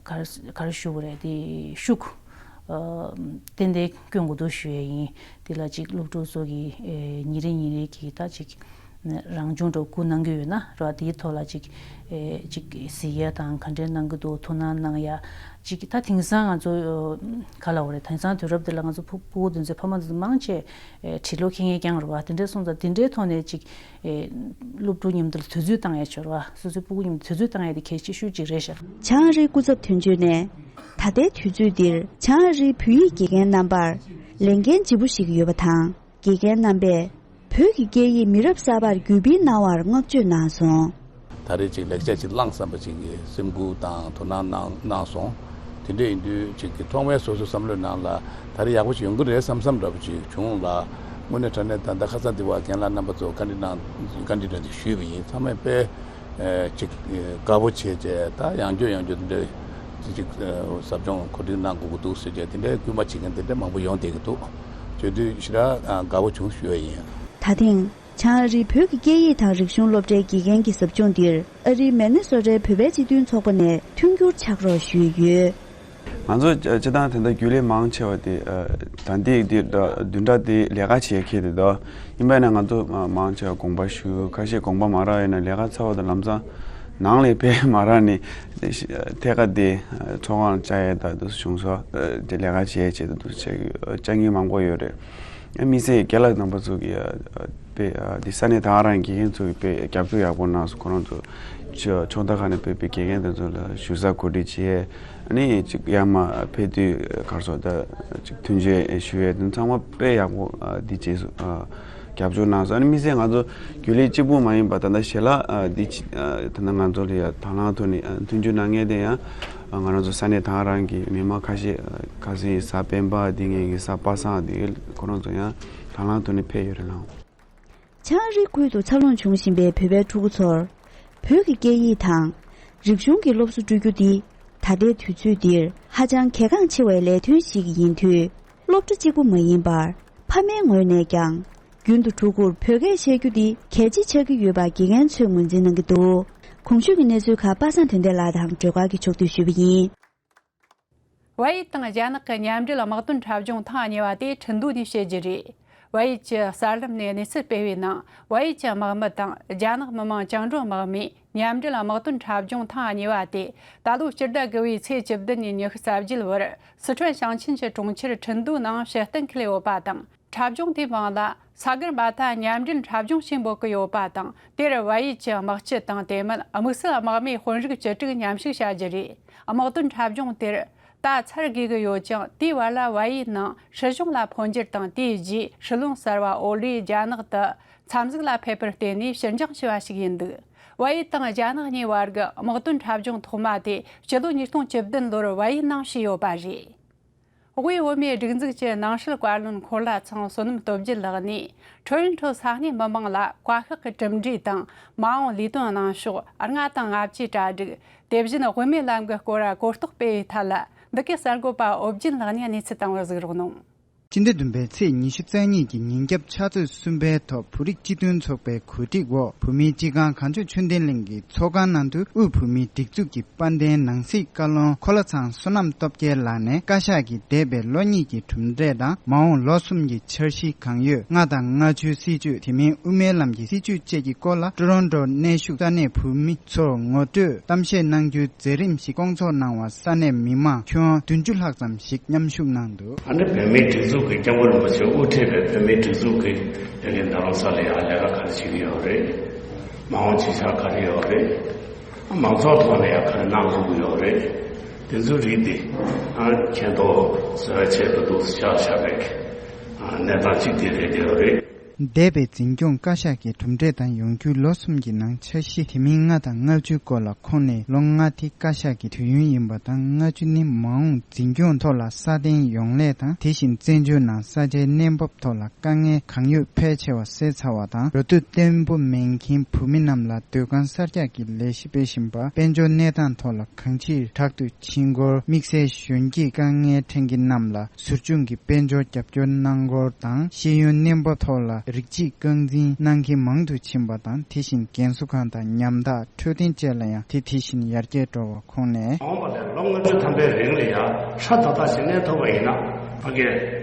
ག་རེ་ག་རེ་ཞུ་དགོས་རེད། དེ་ཤུགས་ཏན་ཏན་སྐྱོན་དགོས་འདུག་ཞུ་ཡ་ཡིན། དེ་ལ་ཅིག་སློབ་ཕྲུག་ཚོ་གི་ཉིན་རེ་ཉིན་རེ་གི་ད་ཅིག་རང་སྦྱོང་འདྲ་བོ་གུ་གནང་གི་ཡོད་ན་ར་དེའི་ཐོག་ལ་ཅིག་ཅིག་གཟིགས་ཡ་དང་ག་འདྲས་གནང་གི་འདུག་ཐུགས་སྣང་གནང་ཡ་ཅིག་ད་དེང་སང་ང་ཚོ་ག་ལ་འོ་རེད། དེང་སང་དུས་རབས་འདི་ལ་ང་ཚོ་ཕྲུ་གུ་དེ་ཚོས་ཕ་མ་དེ་ཚོ་མང་ཆེ་ཁྲིད་ལོ་ཁེ་ངེས་རྐྱང་རེད་བ། དེ་འདྲས་སོང་ཙང་དེ་འདྲའི་ཐོག་ནས་ཅིག་སློབ་ཕྲུག་མཉམ་དུ་ལ་དུས་ཚོད་བཏང་ཡ་ཆོག་རེད་བ། སོ་སོའི་ཕྲུ་གུ་མཉམ་དུ་དུས་ཚོད་བཏང་ཡ་དེ་གལ་ཆེ་ཤོས་ཅིག་རེད་ཤག། བྱང་ཨ་རིའི་སྐུ་ཚབ་དོན་གཅོད་ནས་ད་ལྟའི་དུས་ཚོད་འདིར་བྱང་ཨ་རིའི་བོད་ཡིག་དགེ་རྒན་རྣམ་པར་ལས་འགན་ལྗིད་པོ་ཞིག་ཡོད་པ་དང་། དགེ་རྒན་རྣམ་པས་བོད་ཀྱི་སྐད་ཡིག་མི་རབས་གསར་པར་བརྒྱུད་སྤེལ་གནང་བར་བསྔགས་བརྗོད་གནང་སོང་། ད་རེས་ཅིག་ལེགས་ཆ་ཅིག་བླངས་བསམ་པ་ཅིག་གི་སེམས་ཁུར་དང་དོ་སྣང་གནང་གནང་སོང་། དེ་འདྲ་ཡིན་དུས་ཅིག་གི་ཐོག་མའི་སོ་སོའི་བསམ་བློའི་ནང་ལ་ད་རེས་ཡག་པོ་ཞིག་ཡོང་གི་རེད་བསམ་བསམ་འདྲ་པོ་ཅིག་བྱུང་ལ། དངོས་གནས་དྲང་གནས་ད་ལྟ་ཁ་སང་དེ་བ་རྒན་ལགས་རྣམ་པ་ཚོ་བཀའ་འདྲི་གནང་བཀའ་འདྲི་འདྲ་ཅིག་ཞུས་པ་ཡིན། ཚང་མས་དཔེ་ཅིག་དགའ་པོ་བྱས་བྱས་ད་ཡང་བསྐྱར་ཡང་བསྐྱར་དེ་འདྲ་ཅིག་ཟབ་སྦྱོང་གོ་སྒྲིག་གནང་དགོས་ཀྱི་འདུག་ཟེར་བྱས་དེ་འདྲའི་སྐུལ་མ་བྱེད་མཁན་དེ་འདྲ་མང་པོ་ཡོང་བསྡད་ཀྱི་འདུག། བྱེད་དུས་ཞེ་དྲག་དགའ་པོ་བྱུང་ཞུ་བ་ཡིན། ད་ཐེངས་བྱང་ཨ་རིའི་བོད་ཀྱི་སྐད་ཡིག་དང་རིག་གཞུང་སློབ་གྲྭའི་དགེ་རྒན་གྱི་ཟབ་སྦྱོང་འདིར་ཨ་རིའི་མེ་ནེ་སོ་ཊའི་བོད་པའི་སྤྱི་མཐུན་ཚོགས་པ་ནས་མཐུན་འགྱུར་ཕྱག་རོགས་ཞུས་ཡོད། ང་ཚོ་སྤྱི་བཏང་དེ་འདྲ་རྒྱུན་ལས་མང་ཆེ་བ་དེ་ད་ལྟའི་དེ་བདུན་ཕྲག་དེ་ལས་ཀ་བྱེད་མཁན་དེ་དག་ཡིན་པ་ན་ང་ཚོ་མང་ཆེ་བ་དགོངས་པ་ཞུ། ཁ་ཤས་དགོངས་པ་མ་རག་ཡིན་ན་ལས་ཀ་ཚར་བ་དང་ལམ་སང་ནང་ལས་ཕེབས་མ་རག་ནས་ཐད་ཀ་དེ་ཚོགས་ཁང་བཅར་ཡས་དང་དུ་བྱུང་སོ། དེ་ལས་ཀ་བྱེད་ཡས་བྱེད་དུ་བཅར་མཁན་མང་པོ་ཡོད་རེད། དམིགས་བསལ་རྒན་ལགས་རྣམ་པ་ཚོ་གིས་དཔེ་འདི་ས་གནས་ད་ག་རང་དགེ་རྒན་ཚོ་གིས་དཔེ་རྒྱབ་སྐྱོར་ཡག་པོ་གནང་སོང་། ཁོ་རང་ཚོ་ཕྱོགས་མཐའ་ཁག་ནས་ཕེབས་པའི་དགེ་རྒན་དེ་ཚོ་ལ་བཞུགས་ས་གོ་སྒྲིག་བྱས། ཨ་ནི་ཅིག་ཡར་མར་ཕེབས་དུས་གར་སོགས་ད་ཅིག་མཐུན་རྐྱེན་ཞུ་ཡས་དེ་ཚང་མ་དཔེ་ཡག་པོ་འདི་བྱས་སོང་། རྒྱབ་སྐྱོར་གནང་སོང་། ཨ་ནི་དམིགས་བསལ་ང་ཚོ་རྒྱུན་ལས་གཅིག་པུ་མ་ཡིན་པ་ད་ལྟ་ཞལ་ལག་ཨ་འདི་ཕྱི་ཨ་ད་ལྟ་ང་ཚོ་ལ་ཡ་དང་བླངས་ཐོག་ནས་ཨ་མཐུན་འགྱུར་གནང་མཁན་དེ་ཡང་ཨ་ང་རང་ཚོ་ས་གནས་དང་རང་གི་མི་མང་ཁ་ཤས་ཨ་ཁ་སང་གཟའ་སྤེན་པ་འདི་ངེད་ཀྱི་གཟའ་པ་སངས་འདི་ཁོ་རང་ཚོ་ཡང་དང་བླངས་ཐོག་ནས་ཕེབས་ཡོད་རེད་ལགས། ཆའང་རི་ཁུལ་དུ་འཚར་ལོངས་བྱུང་བཞིན་པའི་བོད་པའི་ཕྲུ་གུ་ཚོར་བོད་ཀྱི་སྐད་ཡིག་དང་རིག་གཞུང་གི་སློབ་གསོ་སྤྲོད་རྒྱུ་འདི་ད་ལྟའི་དུས་ཚོད་འདིར་ཧ་ཅང་གལ་འགངས་ཆེ་བའི་ལས་དོན་ཞིག་ཡིན་དུས། སློབ་གྲྭ་གཅིག་པུ་མ་ཡིན་པར་ཕ་མའི་ངོས་ནས་ཀྱང་རྒྱུན་དུ་ཕྲུ་གུར་བོད་སྐད་བཤད་རྒྱུ་འདི་གལ་ཆེ་ཆགས་ཀྱི་ཡོད་པ་དགེ་རྒན་ཚོས་ངོས་འཛིན་གནང་གི་འདུག། གོང་ཞུས་ཀྱི་གནས་ཚུལ་ཁག་པ་སངས་དོན་ལྡན་ལགས་དང་སྒྲོལ་དཀར་གྱིས་ཕྱོགས་བསྡུས་ཞུས་པ་ཡིན། ཝ་ཡུད་དང་རྒྱ་ནག་གི་མཉམ་འབྲེལ་དམག་དོན་འཁྲབ་སྦྱོང་ཐེངས་གཉིས་པ་དེ་ཁྲིན་ཏུའུ་ནས་བྱེད་རྒྱུ་རེད། ཝ་ཡུད་ཀྱི་གསར་ལམ་ནས་གནས་ཚུལ་སྤེལ་བའི་ནང་། ཝ་ཡུད་ཀྱི་དམག་མི་དང་རྒྱ་ནག་མི་དམངས་བཅིངས་འགྲོལ་དམག་མིས་མཉམ་འབྲེལ་དམག་དོན་འཁྲབ་སྦྱོང་ཐེངས་གཉིས་པ་དེ་ད་ལོའི་སྤྱི་ཟླ་དགུ་བའི་ཚེས་བཅུ་བདུན་ཉིན་ཉི་ཤུ་རྩ་བརྒྱད་བར་སི་ཁྲོན་ཞིང་ཆེན་གྱི་གྲོང་ཁྱེར་ཁྲིན་ཏུའུ་ནང་དཔྱད་གཏན་འཁེལ་ཡོད་པ་དང་། འཁྲབ་སྦྱོང་དེའི་དབང་ལ་ས་གར་མ་ཐ་མཉམ་འབྲེལ་འཁྲབ་སྦྱོང་ཞེས་འབོད་ཀྱི་ཡོད་པ་དང་། དེར་ཝ་ཡུད་ཀྱི་དམག་སྤྱི་དང་དེ་མིན་དམིགས་བསལ་དམག་མིའི་དཔོན་རིགས་བཅུ་དྲུག་མཉམ་ཞུགས་བྱ་རྒྱུ་རེད། དམག་དོན་འཁྲབ་སྦྱོང་དེར་ད་ཚར་དགོས་ཀྱི་ཡོད་ཅིང་། དེའི་བར་ལ་ཝ་ཡུད་ནང་སྲིད་གཞུང་ལ་འཕོ་འགྱུར་དང་། དེའི་རྗེས་སྲིད་བློན་གསར་བ་ཨོ་ལིས་རྒྱ་ནག་ཏུ་འཚམས་གཟིགས་ལ་ཕེབས་པར་བརྟེན་ནས་ཕྱིར་འགྱངས་བྱས་པ་ཞིག་ཡིན་འདུག། ཝ་ཡུད་དང་རྒྱ་ནག་གཉིས་བར་གྱི་དམག་དོན་འཁྲབ་སྦྱོང་ཐོག་མ་དེ་སྤྱི་ལོ་ཉིས་སྟོང་བཅུ་བདུན་ལོར་ཝ་ཡུད་ནང་བྱས་ཡོད་པ་རེད། དབུས་བོད་མིའི་སྒྲིག་འཛུགས་ཀྱི་ནང་སྲིད་བཀའ་བློན་འཁོར་ལྷ་ཚང་བསོད་ནམས་སྟོབས་རྒྱལ་ལགས་ནས། ཁྲོན་ཁྲོ་ས་གནས་མི་མང་ལ་བཀའ་ཤག་གི་གྲུབ་འབྲས་དང་། མ་འོངས་ལས་དོན་གནང་ཕྱོགས། ལྔ་དང་ལྔ་བཅུའི་གྲ་སྒྲིག། དེ་བཞིན་དབུ་མའི་ལམ་གྱི་སྐོར་གོ་རྟོགས་སྤེལ་བའི་ཐད་ལ། འདི་གའི་གསར་འགོད་པ་ཨོ་རྒྱན་ལགས་ནས་གནས་ཚུལ་བཏང་བ་གཟིགས་རོགས་གནང་། སྤྱི་ཟླ་བདུན་པའི་ཚེས་ཉི་ཤུ་རྩ་གཉིས་ཀྱི་ཉིན་རྒྱབ་ཕྱག་ཚོད་གསུམ་པའི་ཐོག་བོད་རིགས་སྤྱི་མཐུན་ཚོགས་པའི་གོ་སྒྲིག་འོག་བོད་མིའི་སྤྱི་ཁང་གངས་ལྗོངས་ཆོས་ལྡན་གླིང་གི་ཚོགས་ཁང་ནང་དུ་དབུས་བོད་མིའི་སྒྲིག་འཛུགས་ཀྱི་དཔལ་ལྡན་ནང་སྲིད་བཀའ་བློན་འཁོར་ལྷ་ཚང་བསོད་ནམས་སྟོབས་རྒྱལ་ལགས་ནས། བཀའ་ཤག་གིས་འདས་པའི་ལོ་གཉིས་ཀྱི་གྲུབ་འབྲས་དང་། མ་འོངས་ལོ་གསུམ་གྱི་འཆར་གཞི་གང་ཡོད། ལྔ་དང་ལྔ་བཅུའི་སྲིད་བྱུས། དེ་མིན་དབུ་མའི་ལམ་གྱི་སྲིད་བྱུས་བཅས་ཀྱི་སྐོར་ལ། ཀྲོ་རོན་ཀྲོ་གནས་བཞུགས་ས་གནས་བོད་མི་ཚོར་ངོ་སྤྲོད་གཏམ་བཤད་གནང་རྒྱུའི་མཛད་རིམ་ཞིག་བསྐོང་ཚོགས་གནང་བར་ས་གནས་མི་མང་ཁྱོན་བདུན་ཅུ་ལྷག་ཙམ་ཞིག་མཉམ་ཞུགས་གནང་འདུག། ཨ་ནི་བོད་མིའི་སྒྲིག་འཛུགས་ཀྱི་སྐྱབས་མགོན་རིན་པོ་ཆེ་དབུ་ཁྲིད་པའི་བོད་མིའི་སྒྲིག་འཛུགས་ཀྱི་དེ་གའི་རྡ་རམ་ས་ལ་ཡང་ལས་ཀ་ག་རེ་བྱེད་ཀྱི་ཡོད་རེད། མ་འོངས་བྱེད་འཆར་ག་རེ་ཡོད་རེད། མང་ཚོགས་ཐོག་ནས་ཡང་ག་རེ་གནང་ཐུབ་ཀྱི་ཡོད་རེད། དེ་ཚོའི་རིགས་དེ་ཨ་མཁྱེན་རྟོགས་བཟོ་ཡ་ཆེད་དུ་འདུག་ཤག་ཤག་རེད། ཨ་གནས་སྟངས་གཅིག་དེ་རེད་དེ་ཡོད་རེད། འདས་པའི་འཛིན་སྐྱོང་བཀའ་ཤག་གི་གྲུབ་འབྲས་དང་ཡོང་རྒྱུའི་ལོ་གསུམ་གྱི་ནང་འཆར་གཞི། དེ་མིན་ལྔ་དང་ལྔ་བཅུའི་སྐོར་ལ། ཁོང་ནས་ལོ་ལྔ་དེ་བཀའ་ཤག་གི་དུས་ཡུན་ཡིན་པ་དང་། ལྔ་བཅུ་ནི་མ་འོངས་འཛིན་སྐྱོང་ཐོག་ལ་སྲ་བརྟན་ཡོང་སླད་དང་། དེ་བཞིན་བཙན་བྱོལ་ནང་ས་ཆའི་གནས་བབ་ཐོག་ལ་དཀའ་ངལ་གང་ཡོད་ཕལ་ཆེ་བ་སེལ་ཚར་བ་དང་། འགྲོ་སྡོད་བརྟན་པོ་མེད་མཁན་བོད་མི་རྣམས་ལ་སྡོད་ཁང་གསར་རྒྱག་གི་ལས་གཞི་སྤེལ་བཞིན་པ། དཔལ་འབྱོར་གནས་སྟངས་ཐོག་ལ་གང་ཅིར་དྲག་ཏུ་ཕྱིན་སྐོར། དམིགས་བསལ་གཞོན་སྐྱེས་དཀའ་ངལ་འཕྲད་མཁན་རྣམས་ལ་ཟུར་སྦྱོང་གི་དཔལ་འབྱོར་རྒྱབ་སྐྱོར་གནང་སྐོར་དང་། ཤེས་ཡོན་གནས་བབ་ཐོག་ལ་རིགས་གཅིག་རྐང་འཛིན་གནང་མཁན་མང་དུ་ཕྱིན་པ་དང་། དེ་བཞིན་རྒན་གསོ་ཁང་དང་ཉམ་ཐག་འཕྲོད་བསྟེན་བཅས་ལ་ཡང་དེ་དེ་བཞིན་ཡར་རྒྱས་འགྲོ་བ་ཁོང་ནས། མ་འོངས་པ་ལ་ལོ་ལྔ་བཅུ་ཐམ་པའི་རིང་ལ་ཡང་ཧྲ་ཏག་ཏག་ཞིག་གནས་ཐུབ་པ་ཡིན་ན། ཕ་གིའི་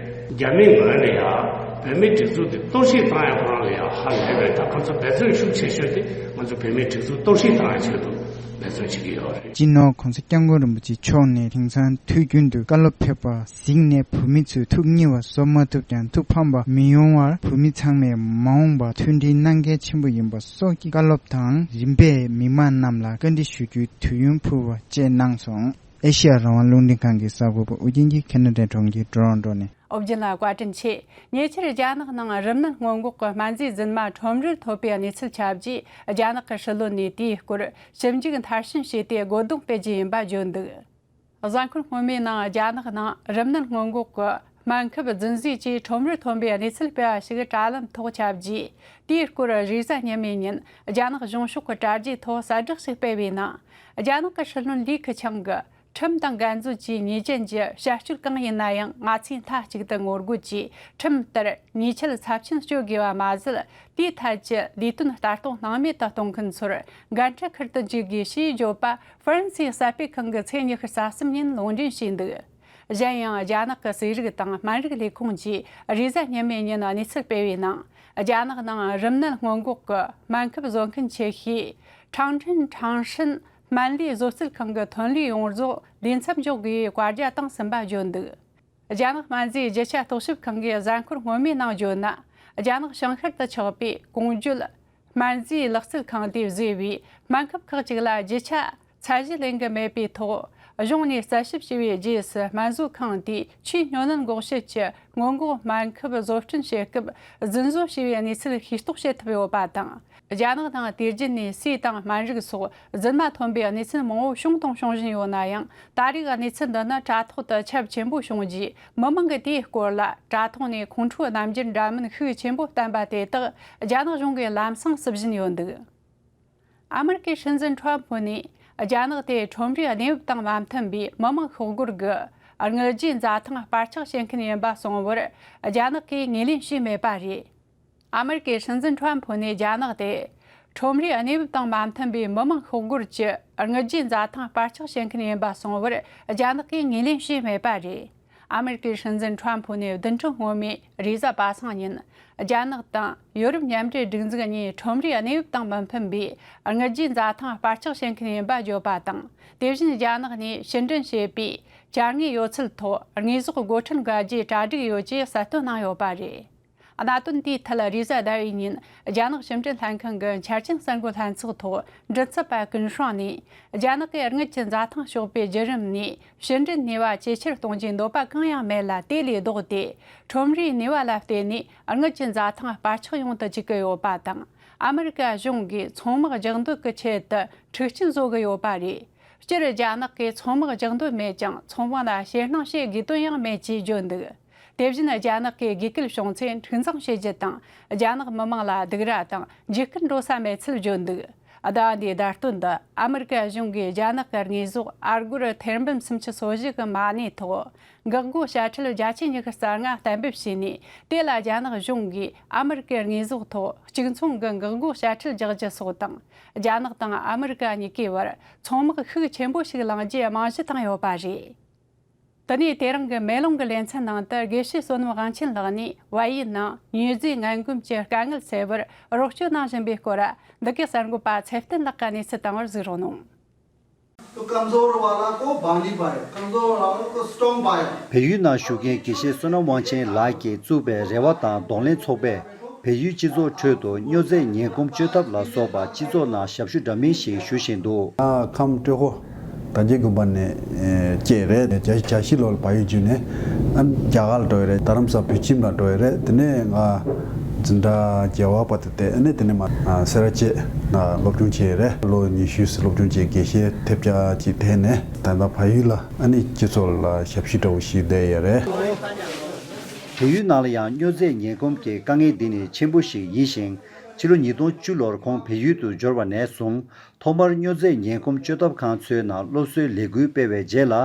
རྒྱ་མིའི་ངོས་ནས་ཡང་བོད་མིའི་སྒྲིག་འཛུགས་དེ་གཏོར་བཤིག་བཏང་ཡ་ཁོ་རང་ལ་ཡང་ཧ་ལས་པའི། ད་ཁོང་ཚོ་འབད་བརྩོན་ཤུགས་ཆེ་ཤོས་དེ་ང་ཚོ་བོད་མིའི་སྒྲིག་འཛུགས་གཏོར་བཤིག་བཏང་ཡ་ཆེད་དུ་འབད་བརྩོན་བྱེད་ཀྱི་ཡོད་རེད། སྤྱི་ནོར་༸གོང་ས་༸སྐྱབས་མགོན་རིན་པོ་ཆེ་མཆོག་ནས་དེང་སང་དུས་རྒྱུན་དུ་བཀའ་སློབ་ཕེབས་པ་གཟིགས་ནས། བོད་མི་ཚོས་ཐུགས་མཉེས་པ་བཟོ་མ་ཐུབ་ཀྱང་། ཐུགས་ཕམ་པ་མི་ཡོང་བར་བོད་མི་ཚང་མས་མ་འོངས་པར་མཐུན་སྒྲིལ་གནང་གལ་ཆེན་པོ་ཡིན་པ་སོགས་ཀྱི་བཀའ་སློབ་དང་། རིམ་པས་མི་མང་རྣམས་ལ་བཀའ་འདྲི་ཞུ་རྒྱུའི་དུས་ཡུན་ཕུལ་བ་བཅས་གནང་སོང་། ཨེ་ཤེ་ཡ་རང་དབང་རླུང་འཕྲིན་ཁང་གི་གསར་འགོད་པ་ཨུ་རྒྱན་གྱིས་ཁེ་ན་ཌའི་གྲོང་ཁྱེར་ཊོ་རོན་ཊོ་ནས། ཨོ་རྒྱན་ལགས་བཀའ་དྲིན་ཆེ། ཉེ་ཆར་རྒྱ་ནག་ནང་རིམས་ནད་སྔོན་འགོག་གི་སྨན་རྫས་རྫུན་མ་ཁྲོམ་རར་ཐོན་པའི་གནས་ཚུལ་ཁྱབ་རྗེས། རྒྱ་ནག་གི་སྲིད་བློན་ནས་དེའི་སྐོར་ཞིབ་འཇུག་མཐར་ཕྱིན་བྱས་ཏེ། དགོད་གདོང་སྤེལ་རྒྱུ་ཡིན་པ་བརྗོད་འདུག། གཟའ་འཁོར་སྔོན་མའི་ནང་རྒྱ་ནག་ནང་རིམས་ནད་སྔོན་འགོག་གི་སྨན་ཁབ་རྫུན་བཟོས་ཀྱིས་ཁྲོམ་རར་ཐོན་པའི་གནས་ཚུལ་སྤེལ་བ་ཞིག་དྲ་ལམ་ཐོག་ཁྱབ་རྗེས། དེའི་སྐོར་རེས་གཟའ་ཉི་མའི་ཉིན་རྒྱ་ནག་གཞུང་ཕྱོགས་ཀྱི་དྲ་རྒྱའི་ཐོག་གསལ་བསྒྲགས་ཤིག་སྤེལ་བའི་ནང་། རྒྱ་ནག་གི་སྲིད་བློན་ལི་ཁེ་ཆང་གིས། ཁྲིམས་དང་འགལ་འཛོལ་གྱི་ཉེས་ཅན་གྱི་བྱ་སྤྱོད་གང་ཡིན་ན་ཡང་། ང་ཚོས་མཐའ་གཅིག་ཏུ་ངོ་རྒོལ་གྱིས་ཁྲིམས་ལྟར་ཉེས་ཆད་ཚབས་ཆེན་གཅོད་དགོས་པ་མ་ཟད། དེའི་ཐད་ཀྱི་ལས་དོན་ལྟ་རྟོག་སྣང་མེད་དུ་གཏོང་མཁན་ཚོར་འགན་འཁྲི་འཁུར་དུ་འཇུག་དགོས་ཞེས་བརྗོད་པ་ཧྥ་རན་སིའི་གསར་སྤེལ་ཁང་གིས་ཚེས་ཉི་ཤུ་རྩ་གསུམ་ཉིན་ལུང་འདྲེན་བྱས་འདུག། གཞན་ཡང་། རྒྱ་ནག་གི་ཟས་རིགས་དང་སྨན་རིགས་ལས་ཁུངས་ཀྱིས་རེས་གཟའ་ཉི་མའི་ཉིན་གནས་ཚུལ་སྤེལ་བའི་ནང་། རྒྱ་ནག་ནང་རིམས་ནད་སྔོན་འགོག་གི་སྨན་ཁབ་བཟོ་མཁན་ཆེ་ཤོས་ཁྲང་ཁྲིན་ཁྲང་ཧྲིན་སྨན་ལས་བཟོ་རྩལ་ཁང་གི་ཐོན་ལས་ཡོངས་རྫོགས་ལས་མཚམས་འཇོག་དགོས་པའི་བཀའ་རྒྱ་བཏང་ཟིན་པ་བརྗོད་འདུག། རྒྱ་ནག་སྨན་རྫས་རྒྱུ་ཆ་རྟོག་ཞིབ་ཁང་གིས་གཟའ་འཁོར་སྔོན་མའི་ནང་བརྗོད་ན། རྒྱ་ནག་བྱང་ཤར་དུ་ཆགས་པའི་ཀོང་ཇོ་སྨན་རྫས་ལག་རྩལ་ཁང་དེས་བཟོས་པའི་སྨན་ཁབ་ཁག་ཅིག་ལ་རྒྱུ་ཆ་ཚད་གཞི་ལེན་གྱི་མེད་པའི་ཐོག། གཞུང་ནས་རྩད་ཞིབ་བྱས་པའི་རྗེས་སུ། སྨན་བཟོ་ཁང་དེས་ཆུའི་སྨྱོ་ནད་འགོག་བྱེད་ཀྱི་སྔོན་འགོག་སྨན་ཁབ་བཟོ་སྐྲུན་བྱེད་སྐབས་རྫུན་བཟོ་བྱས་པའི་གནས་ཚུལ་ཤེས་རྟོགས་བྱེད་ཐུབ་ཡོད་པ་དང་། རྒྱ་ནག་ནང་དུས་རྒྱུན་ནས་ཟས་དང་སྨན་རིགས་སོགས་རྫུན་མ་ཐོན་པའི་གནས་ཚུལ་མང་པོ་བྱུང་དང་འབྱུང་བཞིན་ཡོད་ན་ཡང་། ད་རེས་གནས་ཚུལ་འདི་ནི་དྲ་ཐོག་ཏུ་ཁྱབ་ཆེན་པོ་བྱུང་རྗེས། མི་མང་གིས་དེའི་སྐོར་ལ་དྲ་ཐོག་ནས་ཁོང་ཁྲོའི་རྣམ་འགྱུར་འདྲ་མིན་ཤུགས་ཆེན་པོ་བསྟན་པ་དེ་དག་རྒྱ་ནག་གཞུང་གིས་ལམ་སང་བསུབ་བཞིན་ཡོད་འདུག། ཨ་མེ་རི་ཀའི་སྲིད་འཛིན་ཁྲོམ་ཕུ་ནས་རྒྱ་ནག་དེ་ཁྲོམ་རའི་གནས་བབ་དང་མ་མཐུན་པའི་མི་མང་ཤོག་སྒོར་གྱི་དངུལ་རྒྱུའི་འཛའ་ཐང་པར་ཆག་བྱེད་མཁན་ཡིན་པ་གསུངས་པར། རྒྱ་ནག་གིས་ངོས་ལེན་བྱས་མེད་པ་རེད། ཨ་མེ་རི་ཀའི་སྲིད་འཛིན་ཁྲོམ་ཕུ་ནས་རྒྱ་ནག་དེ་ཁྲོམ་རའི་གནས་བབ་དང་མ་མཐུན་པའི་མི་མང་ཤོག་སྒོར་གྱི་དངུལ་རྒྱུའི་འཛའ་ཐང་པར་ཆག་བྱེད་མཁན་ཡིན་པ་གསུངས་པར། རྒྱ་ནག་གིས་ངོས་ལེན་བྱས་མེད་པ་རེད། ཨ་མེ་རི་ཀའི་སྲིད་འཛིན་ཁྲོམ་ཕུ་ནས་བདུན་ཕྲག་སྔོན་མའི་རེས་གཟའ་པ་སངས་ཉིན། རྒྱ་ནག་དང་ཡོ་རོབ་མཉམ་འབྲེལ་སྒྲིག་འཛུགས་གཉིས་ཁྲོམ་རའི་གནས་བབ་དང་མི་མཐུན་པའི་དངུལ་རྒྱུའི་འཛའ་ཐང་པར་ཆག་བྱེད་མཁན་ཡིན་པ་བརྗོད་པ་དང་། དེ་བཞིན་རྒྱ་ནག་ནས་ཕྱིར་འདྲེན་བྱས་པའི་ཅཱ་དངོས་ཡོད་ཚད་ཐོག་དངོས་ཟོག་སྒོ་ཁྲལ་འགའ་རྒྱའི་གྲ་སྒྲིག་ཡོད་ཅེས་གསལ་སྟོན་གནང་ཡོད་པ་རེད། གནད་དོན་དེའི་ཐད་རེས་གཟའ་ཟླ་བའི་ཉིན་རྒྱ་ནག་ཕྱི་འབྲེལ་ལྷན་ཁང་གི་འཆར་ཅན་གསར་འགོད་ལྷན་ཚོགས་ཐོག་མགྲིན་ཚབ་པ་ཀུན་ཧྲང་ནས། རྒྱ་ནག་གིས་དངུལ་གྱི་འཛའ་ཐང་གཤོག་པའི་བརྒྱུད་རིམ་ནས་ཕྱི་འབྲེལ་ནུས་པ་ཇེ་ཆེར་གཏོང་རྒྱུའི་འདོད་པ་གང་ཡང་མེད་ལ། དེ་ལས་ལྡོག་སྟེ་ཁྲོམ་རའི་ནུས་པ་ལ་བརྟེན་ནས་དངུལ་གྱི་འཛའ་ཐང་པར་ཆག་ཡོང་དུ་བཅུག་གི་ཡོད་པ་དང་། ཨ་མེ་རི་ཀ་གཞུང་གིས་ཚོང་དམག་རྒྱག་འདོད་ཀྱི་ཆེད་དུ་འཁྲུག་རྐྱེན་བཟོ་གི་ཡོད་པ་རེད། སྤྱིར་རྒྱ་ནག་གིས་ཚོང་དམག་རྒྱག་འདོད་མེད་ཀྱང་། ཚོང་དམག་ལ་ཞེད་སྣང་བྱེད་དགོས་དོན་ཡང་མེད་ཅེས་བརྗོད་འདུག། དེ་བཞིན་རྒྱ་ནག་གིས་དགོས་གལ་བྱུང་ཚེ་འཁྲུག་འཛིང་བྱེད་རྒྱུ་དང་། རྒྱ་ནག་མི་མང་ལ་སྡུག་ར་དང་འཇིགས་སྐུལ་འགྲོ་ས་མེད་ཚུལ་བརྗོད་འདུག། ཟླ་བ་འདིའི་བརྡ་སྟོན་དུ་ཨ་མེ་རི་ཀ་གཞུང་གིས་རྒྱ་ནག་གི་དངོས་ཟོག་ཨ་སྒོར་ཐེར་འབུམ་སུམ་ཅུ་སོ་བཞི་གི་མ་གནས་ཐོག་འགག་སྒོ་དཔྱ་ཁྲལ་བརྒྱ་ཆ་ཉི་ཤུ་རྩ་ལྔ་གཏན་འབེབས་བྱས་ནས། དེ་ལ་རྒྱ་ནག་གཞུང་གིས་ཨ་མེ་རི་ཀའི་དངོས་ཟོག་ཐོག་གཅིག་མཚུངས་ཀྱི་འགག་སྒོ་དཔྱ་ཁྲལ་རྒྱག་རྒྱུ་སོགས་དང་། རྒྱ་ནག་དང་ཨ་མེ་རི་ཀ་གཉིས་ཀའི་བར་ཚོང་དམག་ཤུགས་ཆེན་པོ་ཞིག་བསླང་རྒྱུའི་རྨང་གཞི་བཏིང་ཡོད་པ་རེད། དེ་ནས་དེ་རིང་གི་མེ་ལོང་གི་ལེ་ཚན་ནང་དུ། དགེ་བཤེས་བསོད་ནམས་དབང་ཆེན་ལགས་ནས་བལ་ཡུལ་ནང་མྱོས་རྫས་ངན་གོམས་ཀྱི་དཀའ་ངལ་སེལ་བར་རོགས་སྐྱོར་གནང་བཞིན་པའི་སྐོར། འདི་གའི་གསར་འགོད་པ་ཚེ་བརྟན་ལགས་ཀྱིས་གནས་ཚུལ་བཏང་བར་གཟིགས་རོགས་གནང་། तो कमजोर वाला को बांडी पाए, कमजोर वाला को स्ट्रॉन्ग पाए। བལ་ཡུལ་ནང་བཞུགས་མཁན་དགེ་བཤེས་བསོད་ནམས་དབང་ཆེན་ལགས་ཀྱིས་བཙུགས་པའི་རེ་བ་དང་གདོང་ལེན་ཚོགས་པས། བལ་ཡུལ་སྤྱི་ཚོགས་ཁྲོད་དུ་སྨྱོ་རྫས་ངན་གོམས་བཅོས་ཐབས་ལ་སོགས་པ་སྤྱི་ཚོགས་ནང་ཞབས་ཞུ་འདྲ་མིན་ཞིག་ཞུ་བཞིན་འདུག། ཨ། ཁམས་སྤྲེལ་ཧོ་དར་རྒྱས་དགོན་པ་ནས་ཨེ་སྐྱེས་རེད། བརྒྱད་ཅུ་གྱ་བཞི་ལོར་བལ་ཡུལ་བརྒྱུད་ནས་ཨ་རྒྱ་གར་ལ་འགྲོ་ཡི་རེད། རྡ་རམ་ས་བོད་ཁྱིམ་ལ་འགྲོ་ཡི་རེད། དེ་ནས་ང་འཛིན་གྲྭ་བརྒྱད་པ་བར་དུ་བསྡད། ཨ་ནི་དེ་ནས་མ་ཨ་སེ་ར་བྱེས་ན་སློབ་སྦྱོང་བྱས་ཡི་རེད། ལོ་ཉི་ཤུ་ཙམ་སློབ་སྦྱོང་བྱས། དགེ་བཤེས་ཐེབས་ཆག་ཅིག་ཐོན་ནས་ད་ལྟ་བལ་ཡུལ་ལ་ཨ་ནི་སྤྱི་ཚོགས་ལ་ཞབས་ཞུ་འདྲ་བོ་ཞིག་བསྡད་ཡོད་རེད། བལ་ཡུལ་ནང་ལ་ཡང་སྨྱོ་རྫས་ངན་གོམས་ཀྱི་དཀའ་ངལ་འདི་ནི་ཆེན་པོ་ཞིག་ཡིན་ཞིང་། ཕྱི་ལོ་ཉིས་སྟོང་བཅུ་ལོར་ཁོང་བལ་ཡུལ་དུ་འབྱོར་བ་ནས་བཟུང་། ཐོག་མར་སྨྱོ་རྫས་ངན་གོམས་བཅོས་ཐབས་ཁང་ཚོའི་ནང་སློབ་གསོའི་ལས་འགུལ་སྤེལ་བའི་རྗེས་ལ།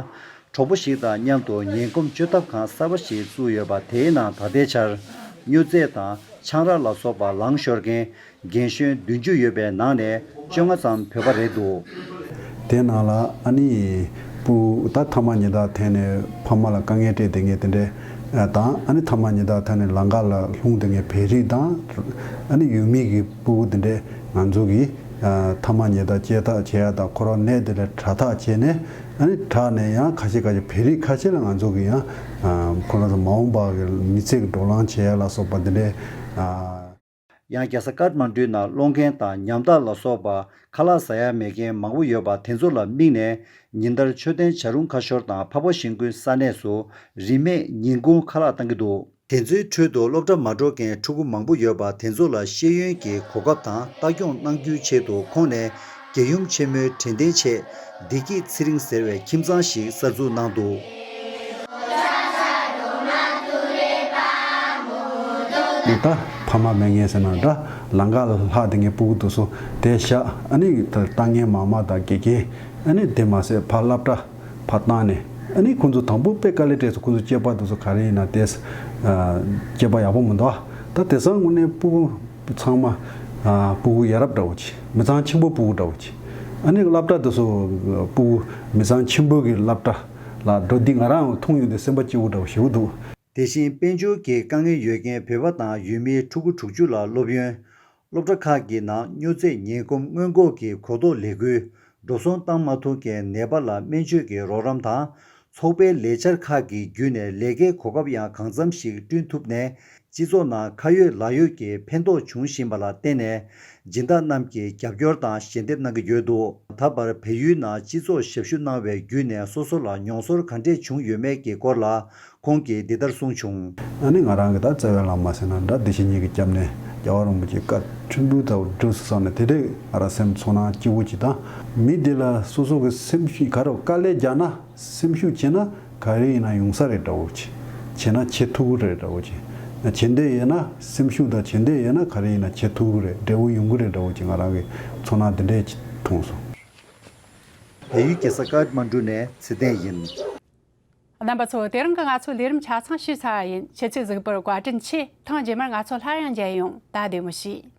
གྲོགས་པོ་ཞིག་དང་མཉམ་དུ་ངན་གོམས་བཅོས་ཐབས་ཁང་གསར་པ་ཞིག་བཙུགས་ཡོད་པ། དེའི་ནང་ད་ལྟའི་ཆར་སྨྱོ་རྫས་དང་ཆང་རག་ལ་སོགས་པ་ལངས་ཤོར་མཁན་རྒན་གཞོན་བདུན་ཅུ་ཡོད་པའི་ནང་ནས་བཅོ་ལྔ་ཙམ་བོད་པ་རེད་འདུག། དེའི་ནང་ལ་ཨ་ནི་སྤུ་ད་ཐ་མག་ཉལ་ཐ་ཐོན་ནས་ཕ་མ་ལ་དཀའ་ངལ་སྤྲད་བསྡད་མཁན་དེ་འདྲས་དང་། ཨ་ནི་ཐ་མག་ཉལ་ཐ་ཐོན་ནས་ལམ་ཁ་ལ་ལྷུང་བསྡད་མཁན་བོད་རིགས་དང་། ཨ་ནི་ཡུལ་མི་གི་སྤུ་གུ་དེ་འདྲས་ང་ཚོ་གིས་ཨ་ཐ་མག་ཉལ་ཐ་སྐྱེལ་ཐབས་བྱེད་ཡ་དང་། ཁོ་རང་ནད་དེ་ལས་དྲག་ཐབས་བྱས་ནས། ཨ་ནི་དྲག་ནས་ཡང་ཁ་ཤས་ཁ་ཤས་བོད་རིགས་ཁ་ཤས་ལ་ང་ཚོ་གིས་ཡང་ཨ་ཁོ་རང་ཚོ་མ་འོངས་པ་གི་མི་ཚེ་གི་བགྲོ་གླེང་བྱེད་ཡ་ལ་སོགས་པ་དེ་འདྲས་ཨ། ཡང་རྒྱལ་ས་ཀཏ་མན་ཌུ་ནང་སློང་མཁན་དང་ཉམ་ཐག་ལ་སོགས་པ་ཁ་ལག་ཟ་ཡ་མེད་མཁན་མང་པོ་ཡོད་པ། དེ་ཚོ་ལ་དམིགས་ནས་ཉིན་ལྟར་མཆོད་རྟེན་བྱ་རུང་ཁ་ཤོར་དང་འཕགས་པ་ཤིང་ཀུན་ས་གནས་སུ་རིན་མེད་ཉིན་གུང་ཁ་ལག་བཏང་གི་འདུག། དེ་ཚོའི་ཁྲོད་དུ་སློབ་གྲྭ་མ་འགྲོ་མཁན་ཕྲུ་གུ་མང་པོ་ཡོད་པ། དེ་ཚོ་ལ་ཤེས་ཡོན་གྱི་གོ་སྐབས་དང་ལྟ་སྐྱོང་གནང་རྒྱུའི་ཆེད་དུ་ཁོང་ནས་རྒྱལ་ཡུམ་ཆེན་མོའི་དྲན་རྟེན་ཆེད་བདེ་སྐྱིད་ཚེ་རིང་ཟེར་བའི་ཁྱིམ་ཚང་ཞིག་གསར་འཛུགས་གནང་འདུག། ད་ཕ་མ་མེད་མཁན་ཟེར་ན་འདྲ། ལམ་ཁ་ལ་ལྷག་བསྡད་མཁན་སྤུ་གུ་དེ་ཚོ་དེ་བཞག། ཨ་ནི་ད་ལྟ་ངན་མ་མ་དང་དགེ་རྒན། ཨ་ནི་དེ་མ་ཟད་ཕར་སློབ་གྲྭ་ཕར་བཏང་ནས། ཨ་ནི་ཁོང་ཚོ་དང་པོ་དཔེ་དཀའ་ལས་སྤྲད་སོང་། ཁོང་ཚོ་སྐྱེས་པ་དེ་ཚོ་ག་རེ་ཡིན་ན་དེ་སྐྱེས་པ་ཡག་པོ་མི་འདུག། ད་དེང་སང་དངོས་གནས་སྤུ་གུ་ཚང་མ་ཨ་སྤུ་གུ་ཡ་རབས་འདྲ་བོ་ཅིག། མི་ཚང་ཆེན་པོ་སྤུ་གུ་འདྲ་བོ་ཅིག། ཨ་ནི་སློབ་གྲྭ་དེ་ཚོ་སྤུ་གུ་མི་ཚང་ཆེན་པོ་གི་སློབ་གྲྭ་ལ་འགྲོ། འདི་ང་རང་མཐོང་ཡོང་དུས་སེམས་པ་སྐྱིད་པོ་འདྲ་བོ་ཞེ་པོ་འདུག། དེ་བཞིན་དཔལ་འབྱོར་གྱི་དཀའ་ངལ་ཡོད་མཁན་བོད་པ་དང་ཡུལ་མིའི་ཕྲུ་གུ་དྲུག་ཅུ་ལ་སློབ་ཡོན། སློབ་གྲྭ་ཁག་གི་ནང་སྨྱོ་རྫས་ངན་གོམས་སྔོན་འགོག་གི་གོ་རྟོགས་ལས་འགུལ་འགྲོ་སོང་བཏང་མ་ཐུབ་མཁན་ནད་པ་ལ་སྨན་བཅོས་ཀྱི་རོགས་རམ་དང་། ཚོགས་པའི་ལས་འཆར་ཁག་གི་བརྒྱུད་ནས་ལས་ཀའི་གོ་སྐབས་ཡང་གང་འཚམ་ཞིག་བསྐྲུན་ཐུབ་ནས། སྤྱི་ཚོགས་ནང་ཁ་ཡོད་ལག་ཡོད་ཀྱི་ཕན་ཐོགས་བྱུང་བཞིན་པ་ལ་བརྟེན་ནས། སྦྱིན་བདག་རྣམས་ཀྱིས་རྒྱབ་སྐྱོར་དང་ཞལ་འདེབས་གནང་གི་ཡོད་འདུག་ད་བར་བལ་ཡུལ་ནང་སྤྱི་ཚོགས་ཞབས་ཞུ་གནང་བའི་བརྒྱུད་ནས་སོ་སོ་ལ་མྱོང་ཚོར་ག་འདྲས་བྱུང་ཡོད་མེད་ཀྱི་སྐོར་ལ། ཁོང་གིས་འདི་ལྟར་གསུངས་བྱུང་། ཨ་ནི་ང་རང་གི་ད་རྩ་བའི་བླ་མ་ཟེར་ན་འདྲ་བདེ་ཆེན་ཉིད་ཀྱི་སྐྱབས་གནས་རྒྱལ་བ་རིན་པོ་ཆེའི་བཀའ་ཕྲན་བུ་ལྟ་བུ་སྒྲུབ་སུ་སོང་ནས་དེ་འདྲས་ང་རང་སེམས་ཚོར་སྣང་སྐྱིད་པོ་ཅིག་དང་། མི་དེ་ལ་སོ་སོ་གི་སེམས་ཤུགས་ག་རེ་དཀའ་ལས་རྒྱག་ན་སེམས་ཤུགས་བྱས་ན་ག་རེ་ཡིན་ན་ཡོང་ས་རེད་འདྲ་བོ་ཅིག་བྱས་ན་བྱེད་ཐུབ་ཀྱི་རེད་འདྲ་བོ་ཅིག་བྱེད་འདོད་ཡོད་ན་སེམས་ཤུགས་དང་བྱེད་འདོད་ཡོད་ན་ག་རེ་ཡིན་ན་བྱེད་ཐུབ་ཀྱི་རེད་འབྲས་བུ་ཡོང་གི་རེད་འདྲ་བོ་ཅིག་ང་རང་གི་ཚོར་སྣང་དེ་འདྲས་ཅིག་མཐོང་སོང་། བལ་ཡུལ་རྒྱལ་ས་ཀ་ཐ་མན་གྲུ་ནས་ཚེ་བརྟན་ཡིན། རྣམ་པ་ཚོ། དེ་རིང་གི་ང་ཚོའི་ལས་རིམ་ཆ་ཚང་ཞུས་ཚར་བ་ཡིན། ཁྱེད་ཚོས་གཟིགས་པར་བཀའ་དྲིན་ཆེ། ཐེངས་རྗེས་མར་ང་ཚོ་སླར་ཡང་མཇལ་ཡོང་། ད་བདེ་མོ་བྱོས།